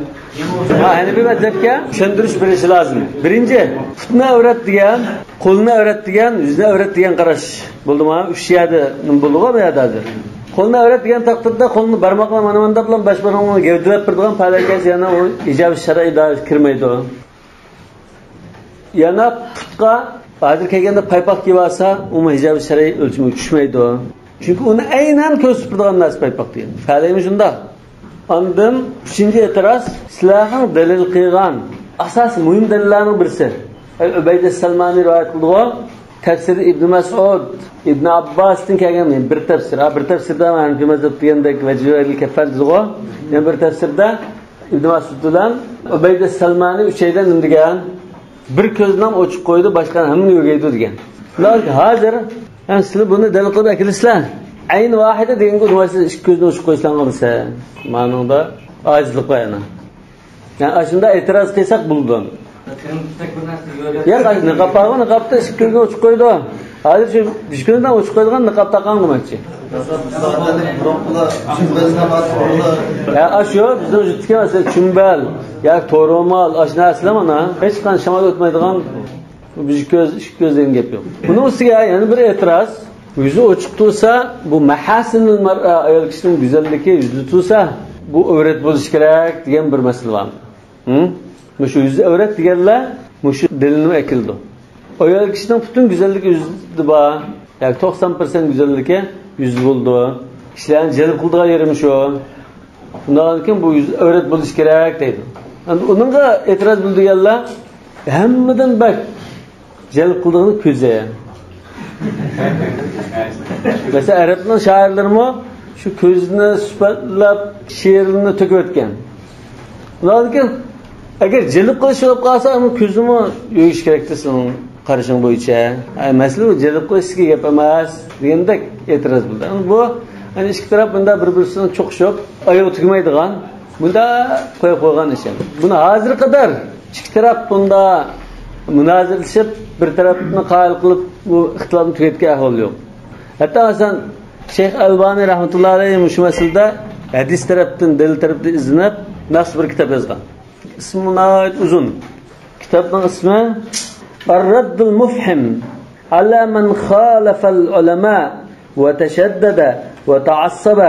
ھا، ھەنىپىي مەزھەپكە چۈشەندۈرۈش بېرىشى لازىم. بىرىنچى، پۇتنى ئەۋرەت دېگەن، قولنى ئەۋرەت دېگەن، يۈزنى ئەۋرەت دېگەن قاراش. بولدىمۇ؟ ئۈچ يەردە نېمە بولدىغۇ بۇ يەردە ھازىر؟ قولنى ئەۋرەت دېگەن تەقدىردە قولنى بارماقلار مانا مۇنداق بىلەن باش بارماقنى گەۋدىلەپ بېرىدىغان پەلەي كىيسە يەنە ئۇ ھىجاب شەرئىي دائىرىگە كىرمەيدۇ. يەنە پۇتقا ھازىر كەلگەندە پايپاق كىيىۋالسا، ئۇمۇ ھىجاب شەرئىي ئۆلچىمىگە چۈشمەيدۇ. چۈنكى ئۇنى ئەينەن كۆرسىتىپ تۇرىدىغان نەرسە پايپاق دېگەن. پەلەيمۇ شۇنداق. ئاندىن ئۈچىنچى ئېتىراز، سىلەرنىڭ دەلىل قىلغان ئاساسىي مۇھىم دەلىللەرنىڭ بىرسى. ئەي ئۇبەيدە سەلمانى رىۋايەت قىلدىغۇ، تەپسىرى ئىبن مەسئۇد، ئىبن ئابباستىن كەلگەن بىر تەپسىر. ھا، بىر تەپسىردە ھەنىفىي مەزھەپ دېگەندەك ۋەجىۋەيل كەفەن دېدىغۇ. يەنە بىر تەپسىردە ئىبن مەسئۇد بىلەن ئۇبەيدە سەلمانى ئۈچەيلەن نېمە دېگەن؟ بىر كۆزىنى ئوچۇق قويىدۇ، باشقا ھەممىنى يۆگەيدۇ دېگەن. ھازىر، ھە، سىلەر بۇنى دەلىل قىلىپ ئەكېلىسىلەر. ئەينى ۋاھىدە دېگەنگە ئۇنىڭ ئىككى كۆزىنى ئوچۇق قويساڭ بولسا، مانىڭدا ئاجىزلىق بار يەنە. يەنى ئاشۇنداق ئېتىراز قىلساق بولىدۇ. ياق، نىقاب بارغۇ، نىقابتا ئىككى كۆزىنى ئوچۇق قويىدۇ. ھازىر شۇ بىر كۆزىنى ئوچۇق قويىدىغان نىقاب تاقاڭ دېمەكچى. ھە، ئاشۇ بىزنىڭ يۇرتتىكى مەسىلەن چۈمبەل ياكى تورۇمال، ئاشۇ نەرسىلەر مانا ھېچقانداق شامال ئۆتمەيدىغان بىر كۆز، ئىككى كۆز دېگەن گەپ يوق. بۇنىڭ ئۈستىگە يەنە بىر ئېتىراز. يۈزى ئوچۇق تۇرسا، بۇ مەھاسىنىل مەرئە، ئايال كىشىنىڭ گۈزەللىكى يۈزىدە تۇرسا، بۇ ئەۋرەت بولۇشى كېرەك دېگەن بىر مەسىلە بار. ھە؟ مۇشۇ يۈز ئەۋرەت دېگەنلەر مۇشۇ دەلىلنى ئەكېلىدۇ. ئايال كىشىنىڭ پۈتۈن گۈزەللىكى يۈزىدە بار. ياكى توقسان پىرسەنت گۈزەللىكى يۈزىدە بولىدۇ. كىشىلەرنى جەلپ قىلىدىغان يېرى مۇشۇ. شۇنداقتىن كېيىن بۇ يۈز ئەۋرەت بولۇشى كېرەك دەيدۇ. ئەمدى ئۇنىڭغا ئېتىراز بىلدۈرگەنلەر ھەممىدىن بەك جەلپ قىلىدىغىنى كۆزى. مەسىلەن، ئەرەبنىڭ شائىرلىرىمۇ شۇ كۆزنى سۈپەتلەپ شېئىرلىرىنى تۆكۈۋەتكەن. ئۇنىڭدىن كېيىن، ئەگەر جەلپ قىلىش بولۇپ قالسا، ئۇنىڭ كۆزىمۇ يۆگىشى كېرەكتى سېنىڭ قارىشىڭ بويىچە. ئە، مەسىلەن، ئۇ جەلپ قىلىش سىزگە گەپ ئەمەس، دېگەندەك ئېتىراز بىلدۈردى. ئەمما بۇ، يەنى ئىككى تەرەپ بۇنداق بىر-بىرسىنى چوقۇشۇپ، ئايىغى تۈگىمەيدىغان، بۇنداق قويۇپ قويغان ئىش. بۇنى ھازىرغا قەدەر ئىككى تەرەپ بۇنداق مۇنازىرىلىشىپ، بىر تەرەپنى قايىل قىلىپ، بۇ ئىختىلاپنى تۈگەتكەن ئەھۋال يوق. ھەتتا مەسىلەن، شەيخ ئەلبانى رەھمەتۇللا ئەلەيھ مۇشۇ مەسىلىدە ھەدىس تەرەپتىن، دەلىل تەرەپتىن ئىزدىنىپ، مەخسۇس بىر كىتاب يازغان. ئىسمى ناھايىتى ئۇزۇن. كىتابنىڭ ئىسمى الرد المفحم على من خالف العلماء وتشدد وتعصب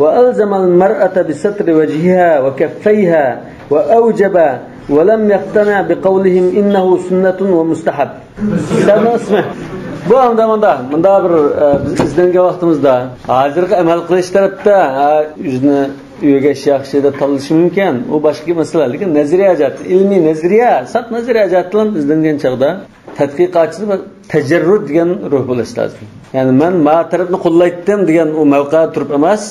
وألزم المرأة بستر وجهها وكفيها وأوجب ولم يقتنع بقولهم إنه سنة ومستحب. كىتابنىڭ ئىسمى. بۇ ئەمدى مۇنداق، مۇنداق بىر، ئە، بىز ئىزدەنگەن ۋاقتىمىزدا، ھازىرقى ئەمەل قىلىش تەرەپتە، ئە، يۈزنى يۆگەش ياخشى دەپ تاللىشى مۇمكىن. ئۇ باشقا مەسىلە. لېكىن نەزەرىيە جەھەتتىن، ئىلمىي نەزەرىيە، ساپ نەزەرىيە جەھەتتىن ئىزدەنگەن چاغدا، تەتقىقاتچىدا بىر تەجەررۇد دېگەن روھ بولۇش لازىم. يەنى مەن ما تەرەپنى قوللايتتىم دېگەن ئۇ مەۋقەدە تۇرۇپ ئەمەس،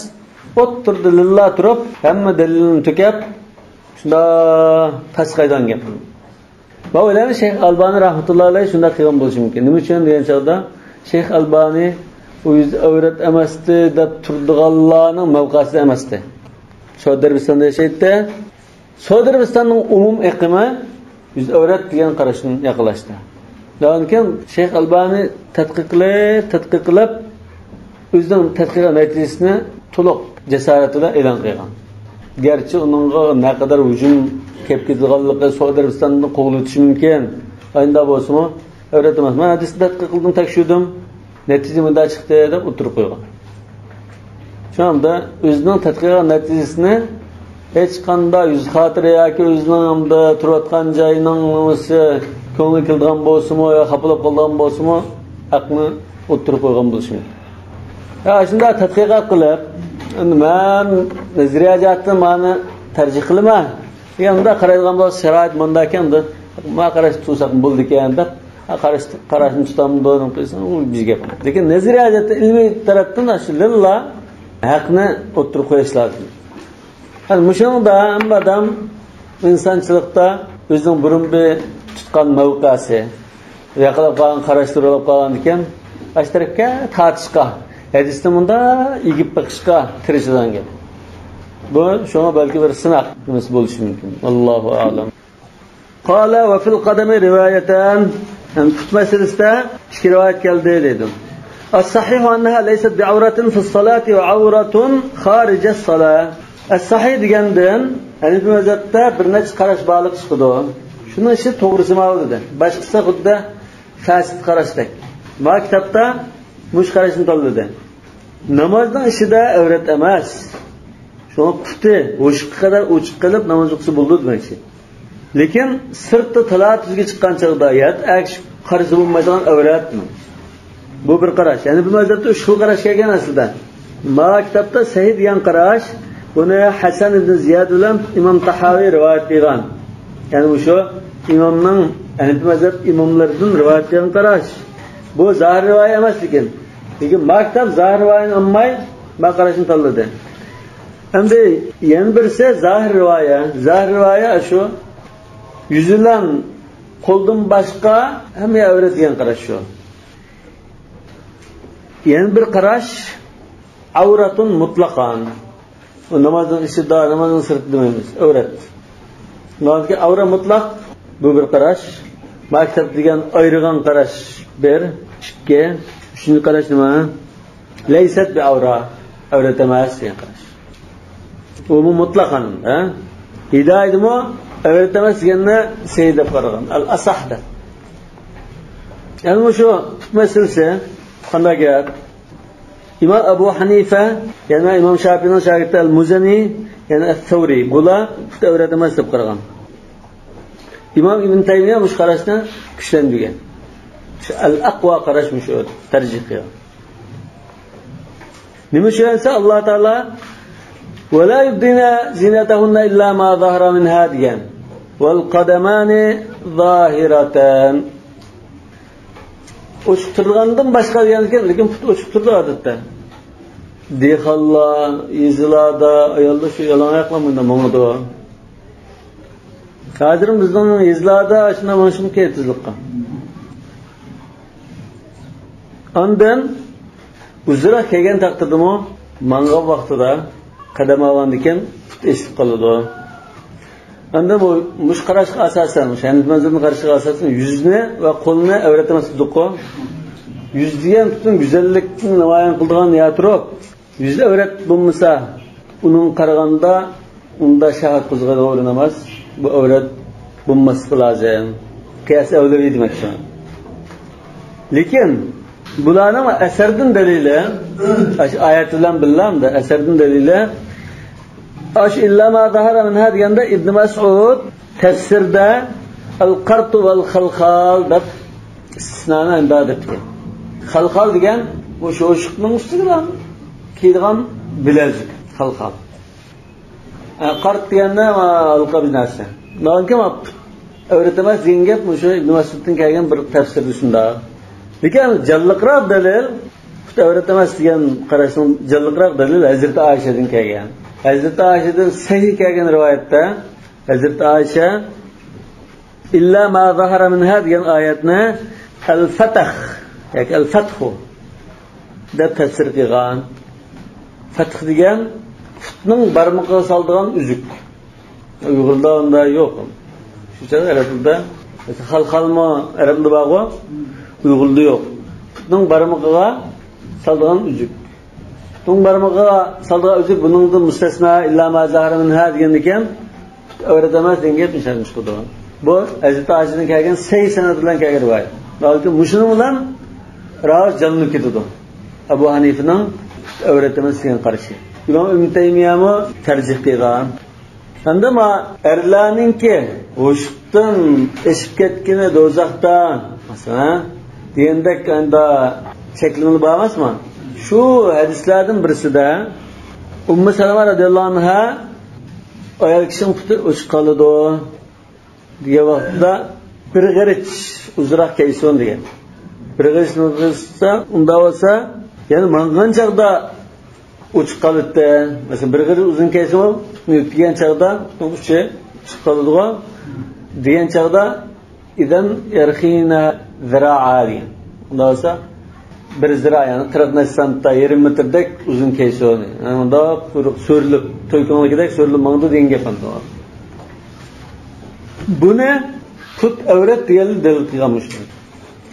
ئوتتۇرىدا لىللا تۇرۇپ، ھەممە دەلىلنى تۆكۈپ، شۇنداق تاس قايدان گەپ. مەن ئويلايمەن، شەيخ ئەلبانى رەھمەتۇللا ئەلەيھ شۇنداق قىلغان بولۇشى مۇمكىن. نېمە ئۈچۈن دېگەن چاغدا، شەيخ ئەلبانى ئۇ يۈز ئەۋرەت ئەمەستى دەپ تۇرىدىغانلارنىڭ مەۋقەسىدە ئەمەستى. سئۇدى ئەرەبىستاندا ياشايتتى. سئۇدى ئەرەبىستاننىڭ ئومۇم ئېقىمى يۈز ئەۋرەت دېگەن قاراشتىن ياقىنلاشتى. شۇنداقتىن كېيىن شەيخ ئەلبانى تەتقىق قىلىپ، تەتقىق قىلىپ، ئۆزىنىڭ تەتقىقات نەتىجىسىنى تولۇق جاسارىتى بىلەن ئېلان قىلغان. گەرچە ئۇنىڭغا نەقەدەر ھۇجۇم كېلىپ كېتىدىغانلىقى، سوئۇدى ئەرەبىستاندىن قوغلىۋېتىشى مۇمكىن، ئاينىدا بولسىمۇ، ئەۋرەت ئەمەس. مەن ھەدىسنى تەتقىق قىلدىم، تەكشۈردۈم، نەتىجە مۇنداق چىقتى دەپ ئوتتۇرىغا قويغان. شۇنىڭدا ئۆزىنىڭ تەتقىقات نەتىجىسىنى ھېچقانداق يۈز خاتىرە ياكى ئۆزىنىڭ ئەمدى تۇرۇۋاتقان جايىنىڭ نېمىسى كۆڭلى كېلىدىغان بولسىمۇ يا خاپىلاپ قالىدىغان بولسىمۇ، ھەقنى ئوتتۇرىغا قويغان بولۇشى مۇمكىن. يا شۇنداق تەتقىقات قىلىپ، ئەمدى مەن نەزەرىيە جەھەتتىن مانا تەرجىھ قىلىمەن دېگەن، مۇنداق قارايدىغان بولسا، شارائىت مۇنداقكەن، ئەمدى ما قاراشتا تۇرساق بولىدىكەن دەپ، قاراش، قاراشنى تۇتامدۇ دېسەڭ، ئۇ بىر گەپ. لېكىن نەزەرىيە جەھەتتىن، ئىلمىي تەرەپتىن شۇ لىللا ھەقنى ئوتتۇرىغا قويۇش لازىم. ھە، مۇشۇنىڭدا ھەممە ئادەم ئىنسانچىلىقتا ئۆزىنىڭ بۇرۇن بىر تۇتقان مەۋقەسى، ياقىلاپ قالغان قاراشلىرى بولۇپ قالغاندىكىن، ئاشۇ تەرەپكە تارتىشقا، ھەدىسنى مۇنداق ئېگىپ بېقىشقا تىرىشىدىغان گەپ. بۇ شۇڭا بەلكى بىر سىناق نېمىسى بولۇشى مۇمكىن. ئاللاھۇ ئەلەم. قال وفي القدم روايتان. يەنى پۇت مەسىلىسىدە ئىككى رىۋايەت كەلدى دېدىم. الصحيح أنها ليست بعورة في الصلاة وعورة خارج الصلاة. ئەسسەھىھ دېگەندىن ھەنىفىي مەزھەپتە بىر نەچچە قاراش بارلىققا چىقىدۇ. شۇنىڭ ئىچىدە توغرىسى ماۋۇ دېدى. باشقىسى خۇددى فاسىد قاراشتەك. ما كىتابتا مۇشۇ قاراشنى تاللىدى. نامازنىڭ ئىچىدە ئەۋرەت ئەمەس. شۇڭا پۇتى ھوشقا قەدەر ئوچۇق قېلىپ ناماز ئوقۇسا بولىدۇ دېمەكچى. لېكىن سىرتتا تالا-تۈزگە چىققان چاغدا يات ئەگىشىپ قارىسا بولمايدىغان ئەۋرەت. بۇ بىر قاراش. يەنى بۇ مەزھەپتە ئۈچ خىل قاراش كەلگەن ئەسلىدە. ما كىتابتا سەھىھ دېگەن قاراش، بۇنى ھەسەن ئىبن زىياد بىلەن ئىمام تاھاۋى رىۋايەت قىلغان. يەنى مۇشۇ ئىمامنىڭ، ھەنىپىي مەزھەپ ئىماملىرىدىن رىۋايەت قىلغان قاراش. بۇ زاھىر رىۋايە ئەمەس لېكىن. لېكىن ما كىتاب زاھىر رىۋايەنى ئالماي، ما قاراشنى تاللىدى. ئەمدى يەنە بىرسى زاھىر رىۋايە. زاھىر رىۋايە شۇ يۈز بىلەن قولدىن باشقا ھەممە ئەۋرەت دېگەن قاراش شۇ. يەنە بىر قاراش، ئەۋرەتۇن مۇتلەقەن. ئۇ نامازنىڭ ئىچىدا، نامازنىڭ سىرتىدا دېمەيمىز، ئەۋرەت. نامازدىكى ئەۋرەت مۇتلەق، بۇ بىر قاراش. ما كىتاب دېگەن ئايرىغان قاراش بىر، ئىككى، ئۈچىنچى قاراش نېمە؟ لەيسەت بىئەۋرا، ئەۋرەت ئەمەس دېگەن قاراش. ئۇمۇ مۇتلەقەن، ھە؟ ھىدايىدىمۇ ئەۋرەت ئەمەس دېگەننى سەھىھ دەپ قارىغان، ئەل ئەسەھ دەپ. يەنى مۇشۇ پۇت مەسىلىسى قانداق گەپ؟ ئىمام ئەبۇ ھەنىفە، يەنى ئىمام شاپىئىنىڭ شاگىرتى ئەل مۇزەنى، يەنى ئەس سەۋرى. بۇلار پۇت ئەۋرەت ئەمەس دەپ قارىغان. ئىمام ئىبن تەيمىيە مۇشۇ قاراشنى كۈچلەندۈرگەن. شۇ ئەل ئەقۋا قاراش مۇشۇ تەرجىھ قىلغان. نېمە ئۈچۈن دېسە، ئاللا تائالا «ولا يبدين زينتهن إلا ما ظهر منها» دېگەن. «والقدمان ظاهرتان». ئوچۇق تۇرىدىغاندىن باشقا دېگەن ئىكەن، لېكىن پۇت ئوچۇق تۇرىدۇ ئادەتتە. دېھقانلار، يېزىلاردا ئاياللار شۇ يالىڭاياقلا مۇنداق ماڭىدۇ. ھازىر بىزنىڭ يېزىلاردا شۇنداق ماڭىشىمۇ كېرەك تېزلىكقا. ئاندىن ئۇزۇنراق كەلگەن تەقدىردىمۇ ماڭغان ۋاقتىدا قەدەم ئالغاندىن كېيىن پۇت ئېسىلىپ قالىدۇ. ئاندىن بۇ، مۇشۇ قاراشقا ئاساسەن، مۇشۇ ھەنىپىي مەزھەپنىڭ قارىشىغا ئاساسەن يۈزنى ۋە قولنى ئەۋرەت ئەمەس دېدۇققۇ. يۈز دېگەن پۈتۈن گۈزەللىكنى نامايان قىلىدىغان يەر تۇرۇپ، يۈز ئەۋرەت بولمىسا، ئۇنىڭ قارىغاندا ئۇندا شاھادەت قىلىدىغان ئورۇن ئەمەس، بۇ ئەۋرەت بولماسلىقى لازىم. قىياس ئەۋلەۋى دېمەكچى. لېكىن بۇلارنىڭ ئەسەردىن دەلىلى، ئاشۇ ئايەت بىلەن بىللە ئەسەردىن دەلىلى، ئاشۇ «إلا ما ظهر منها» دېگەندە ئىبن مەسئۇد تەپسىردە «ئەل قەرتۇ ۋەل خەلخال» دەپ ئىستىسنانى ئەمدا دەپتىكەن. خەلخال دېگەن مۇشۇ ئوشۇقنىڭ ئۈستىگە كىيىدىغان بىلەزۈك، خەلخال. ئە، قەرت دېگەندە، ئە، ھالقا بىر نەرسە. ماڭكى ئەۋرەت ئەمەس دېگەن گەپ مۇشۇ ئىبن مەسئۇدتىن كەلگەن بىر تەپسىردە شۇنداق. لېكىن جانلىقراق دەلىل، پۇت ئەۋرەت ئەمەس دېگەن قاراشنىڭ جانلىقراق دەلىل ھەزرىتى ئائىشەدىن كەلگەن. ھەزرىتى ئائىشەدىن سەھىھ كەلگەن رىۋايەتتە ھەزرىتى ئائىشە «إلا ما ظهر منها» دېگەن ئايەتنى «ئەل فەتخ» ياكى «ئەل فەتخۇ» دەپ تەپسىر قىلغان. فەتخ دېگەن پۇتنىڭ بارمىقىغا سالىدىغان ئۈزۈك. ئۇيغۇردا ئۇنداق يوق. شۇ چاغدا ئەرەب تىلىدا، مەسىلەن، خالخالمۇ ئەرەبتە بارغۇ، ئۇيغۇردا يوق. پۇتنىڭ بارمىقىغا سالىدىغان ئۈزۈك. ئوڭ بارمىقىغا سالىدىغان ئۈزۈك بۇنىڭدىن مۇستەسنا، ئىللا ما زاھارا مىنھا دېگەندىكىن، ئەۋرەت ئەمەس دېگەن گەپنى ئىشەنتىش قىلىدۇ. بۇ ھەزرىتى ئائىشىدىن كەلگەن سەھىھ سەنەد بىلەن كەلگەن رىۋايەت. ھالبۇكى مۇشۇنىڭ بىلەن راۋىش جانلىنىپ كېتىدۇ. ئەبۇ ھەنىفىنىڭ ئەۋرەت ئەمەس دېگەن قارىشى. ئىمام ئىبن تەيمىيەمۇ تەرجىھ قىلغان. ئەمدى ما ئەرلەرنىڭكى ھوشتىن ئېشىپ كەتكىنى دوزاختا، مەسىلەن، دېگەندەك ئەمدى چەكلىمىلەر بار ئەمەسمۇ؟ شۇ ھەدىسلەردىن بىرسىدە ئۇممۇ سەلەمە رەزىياللاھۇ ئەنھا ئايال كىشىنىڭ پۇتى ئوچۇق قالىدۇ دېگەن ۋاقىتتا بىر غېرىچ ئۇزۇنراق كىيسۇن دېگەن. بىر غېرىچ ئۇزۇنراق كىيسە، ئۇنداق بولسا، يەنى ماڭغان چاغدا ئوچۇق قالىدۇ. مەسىلەن، بىر غېرىچ ئۇزۇن كىيسىمۇ، يۆتكىگەن چاغدا ئۇچى چىقىپ قالىدىغۇ دېگەن چاغدا، ئىزەن يەرخىنە زىرائا دېگەن. ئۇنداق بولسا، بىر زىرا، يەنى قىرىق نەچچە سانتتا، يېرىم مېتىردەك ئۇزۇن كىيسۇن. يەنى ئۇنداق قۇرۇق سۆرىلىپ، توي كۆڭلىكىدەك سۆرىلىپ ماڭىدۇ دېگەن گەپ ئەمدى. بۇنى پۇت ئەۋرەت دېگەنلەر دەلىل قىلغان مۇشۇ.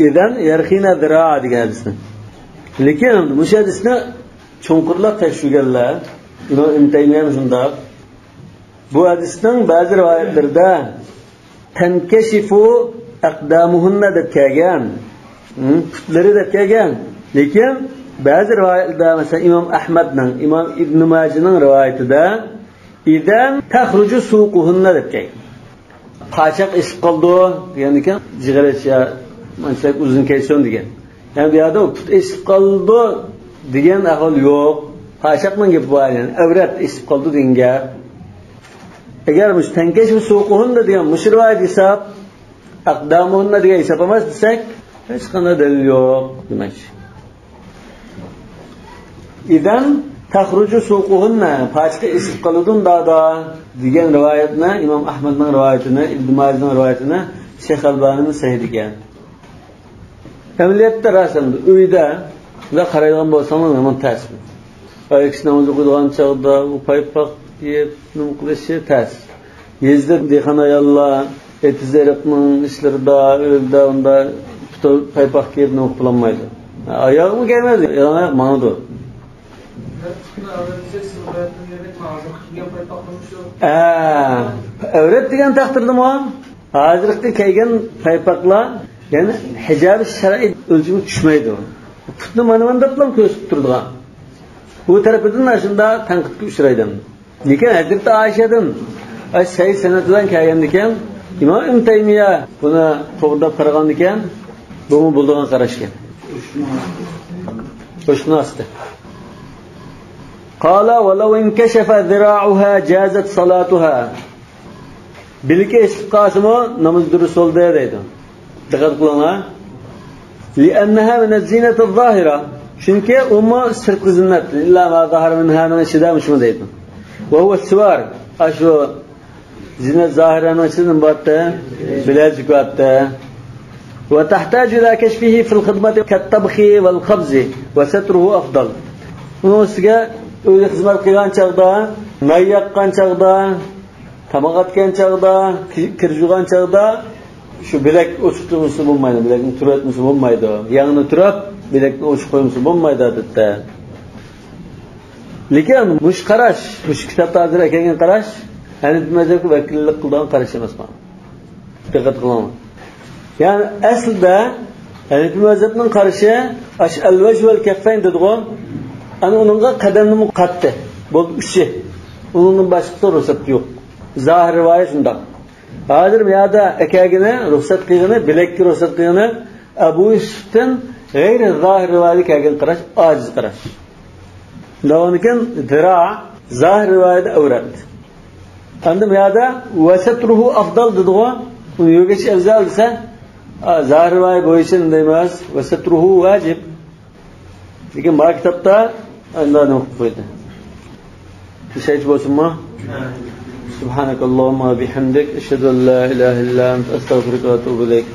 ئىزەن يەرخىنە زىرائا دېگەن ھەدىسنى. لېكىن مۇشۇ ھەدىسنى چوڭقۇرلاپ تەكشۈرگەنلەر، ئىمام ئىبن تەيمىيە شۇنداق، بۇ ھەدىسنىڭ بەزى رىۋايەتلىرىدە تەنكەشىفۇ ئەقدامۇھۇننا دەپ كەلگەن، ھە، پۇتلىرى دەپ كەلگەن. لېكىن بەزى رىۋايەتلەردە، مەسىلەن، ئىمام ئەھمەدنىڭ، ئىمام ئىبن ماجىنىڭ رىۋايىتىدە ئىزەن تەخرۇجۇ سۇقۇھۇننا دەپ كەلگەن. پاچاق ئېشىپ قالىدۇ دېگەندىكىن، جىغىرىچ يا مانچىلىك ئۇزۇن كىيسۇن دېگەن. يەنى بۇ يەردە پۇت ئېشىپ قالىدۇ دېگەن ئەھۋال يوق. پاچاقنىڭ گېپى بار، يەنى ئەۋرەت ئېشىپ قالىدۇ دېگەن گەپ. ئەگەر مۇشۇ تەنكەشىفۇ سۇقۇھۇننا دېگەن مۇشۇ رىۋايەت ھېساب، ئەقدامۇھۇننا دېگەن ھېساب ئەمەس دېسەك، ھېچقانداق دەلىل يوق دېمەكچى. ئىزەن تەخرۇجۇ سۇقۇھۇننا، پاچىقى ئېشىپ قالىدۇ ئۇنداقتا دېگەن رىۋايەتنى، ئىمام ئەھمەدنىڭ رىۋايىتىنى، ئىبن ماجىنىڭ رىۋايىتىنى شەيخ ئەلبانىمىز سەھىھ دېگەن. ئەمەلىيەتتە راست ئەمدى، ئۆيدە بۇنداق قارايدىغان بولساڭلار يامان تەس. ئايال كىشى ناماز ئوقۇيدىغان چاغدا ئۇ پايپاق كىيىپ نېمە قىلىشى تەس. يېزىدا دېھقان ئاياللار ئېتىز-ئېرىقنىڭ ئىشلىرىدا، ئۆيدە ئۇنداق پۇتى پايپاق كىيىپ نېمە قىلالمايدۇ. ئاياغمۇ كىيمەيدۇ، يالاڭ ئاياق ماڭىدۇ. ھە، ئەۋرەت دېگەن تەقدىردىمۇ ھازىرقى كىيگەن پايپاقلار، يەنى ھىجابى شەرئىي ئۆلچىمىگە چۈشمەيدۇ. پۇتنى مانا مانداقلا كۆرسىتىپ تۇرىدىغان. بۇ تەرىپىدىن ئاشۇنداق تەنقىدكە ئۇچرايدۇ. لېكىن ھەزرىتى ئائىشەدىن، ئاي، سەھىھ سەنەد بىلەن كەلگەندىكىن، ئىمام ئىبن تەيمىيە بۇنى توغرا دەپ قارىغاندىكىن، بۇمۇ بولىدىغان قاراشكەن. شۇنىڭ ئاستى. قال ولو انكشف ذراعها جازت صلاتها. بىلىكى ئېشىپ قالسىمۇ نامىزى دۇرۇس بولدى دەيدۇ. دىققەت قىلىڭلار. لأنها من الزينة الظاهرة. چۈنكى ئۇمۇ سىرتقى زىننەت. إلا ما ظهر منها نىڭ ئىچىدە مۇشۇمۇ دەيدۇ. وهو السوار. ئاشۇ زىننەت زاھىرەنىڭ ئىچىدە نېمە بارتتى؟ بىلەزۈك بارتتى. وتحتاج إلى كشفه في الخدمة كالطبخ والخبز وستره أفضل. ئۇنىڭ ئۈستىگە ئۆيدە خىزمەت قىلغان چاغدا، نان ياققان چاغدا، تاماق ئەتكەن چاغدا، كى-، كىر يۇغان چاغدا شۇ بىلەك ئوچۇق تۇرمىسا بولمايدۇ، بىلەكنى تۈرۈۋەتمىسە بولمايدۇ. يەڭنى تۈرەپ، بىلەكنى ئوچۇق قويمىسا بولمايدۇ، ئادەتتە. لېكىن مۇشۇ قاراش، مۇشۇ كىتابتا ھازىر ئەكەلگەن قاراش ھەنىپىي مەزھەپكە ۋەكىللىك قىلىدىغان قاراش ئەمەس بۇ. دىققەت قىلىڭلار. يەنى ئەسلىدە ھەنىپىي مەزھەپنىڭ قارىشى ئاشۇ ئەل ۋەجھ ۋەل كەففەين دېدىغۇ. ئەنە ئۇنىڭغا قەدەمنىمۇ قاتتى. بولدى ئۈچى. ئۇنىڭدىن باشقىسى رۇخسەت يوق. زاھىر رىۋايەت شۇنداق. ھازىر بۇ يەردە ئەكەلگىنى، رۇخسەت قىلغىنى، بىلەككە رۇخسەت قىلغىنى ئەبۇ يۈسۈفتىن غەيرى زاھىر رىۋايەتتە كەلگەن قاراش، ئاجىز قاراش. داۋامىكەن، زىرا، زاھىر رىۋايەتتە ئەۋرەت. ئەمدى بۇ يەردە ۋەسەترۇھۇ ئەفدال دېدىغۇ، ئۇنى يۆگەش ئەۋزەل دېسە، ئا، زاھىر رىۋايەت بويىچە ئۇنداق ئەمەس، ۋەسەترۇھۇ ۋاجىب. لېكىن بۇ كىتابتا ئەندى نېمە قىلىپ قويدى؟ بىر شەيچە بولسۇنمۇ؟ سبحانك اللهم وبحمدك، أشهد أن لا إله إلا أنت، أستغفرك وأتوب إليك.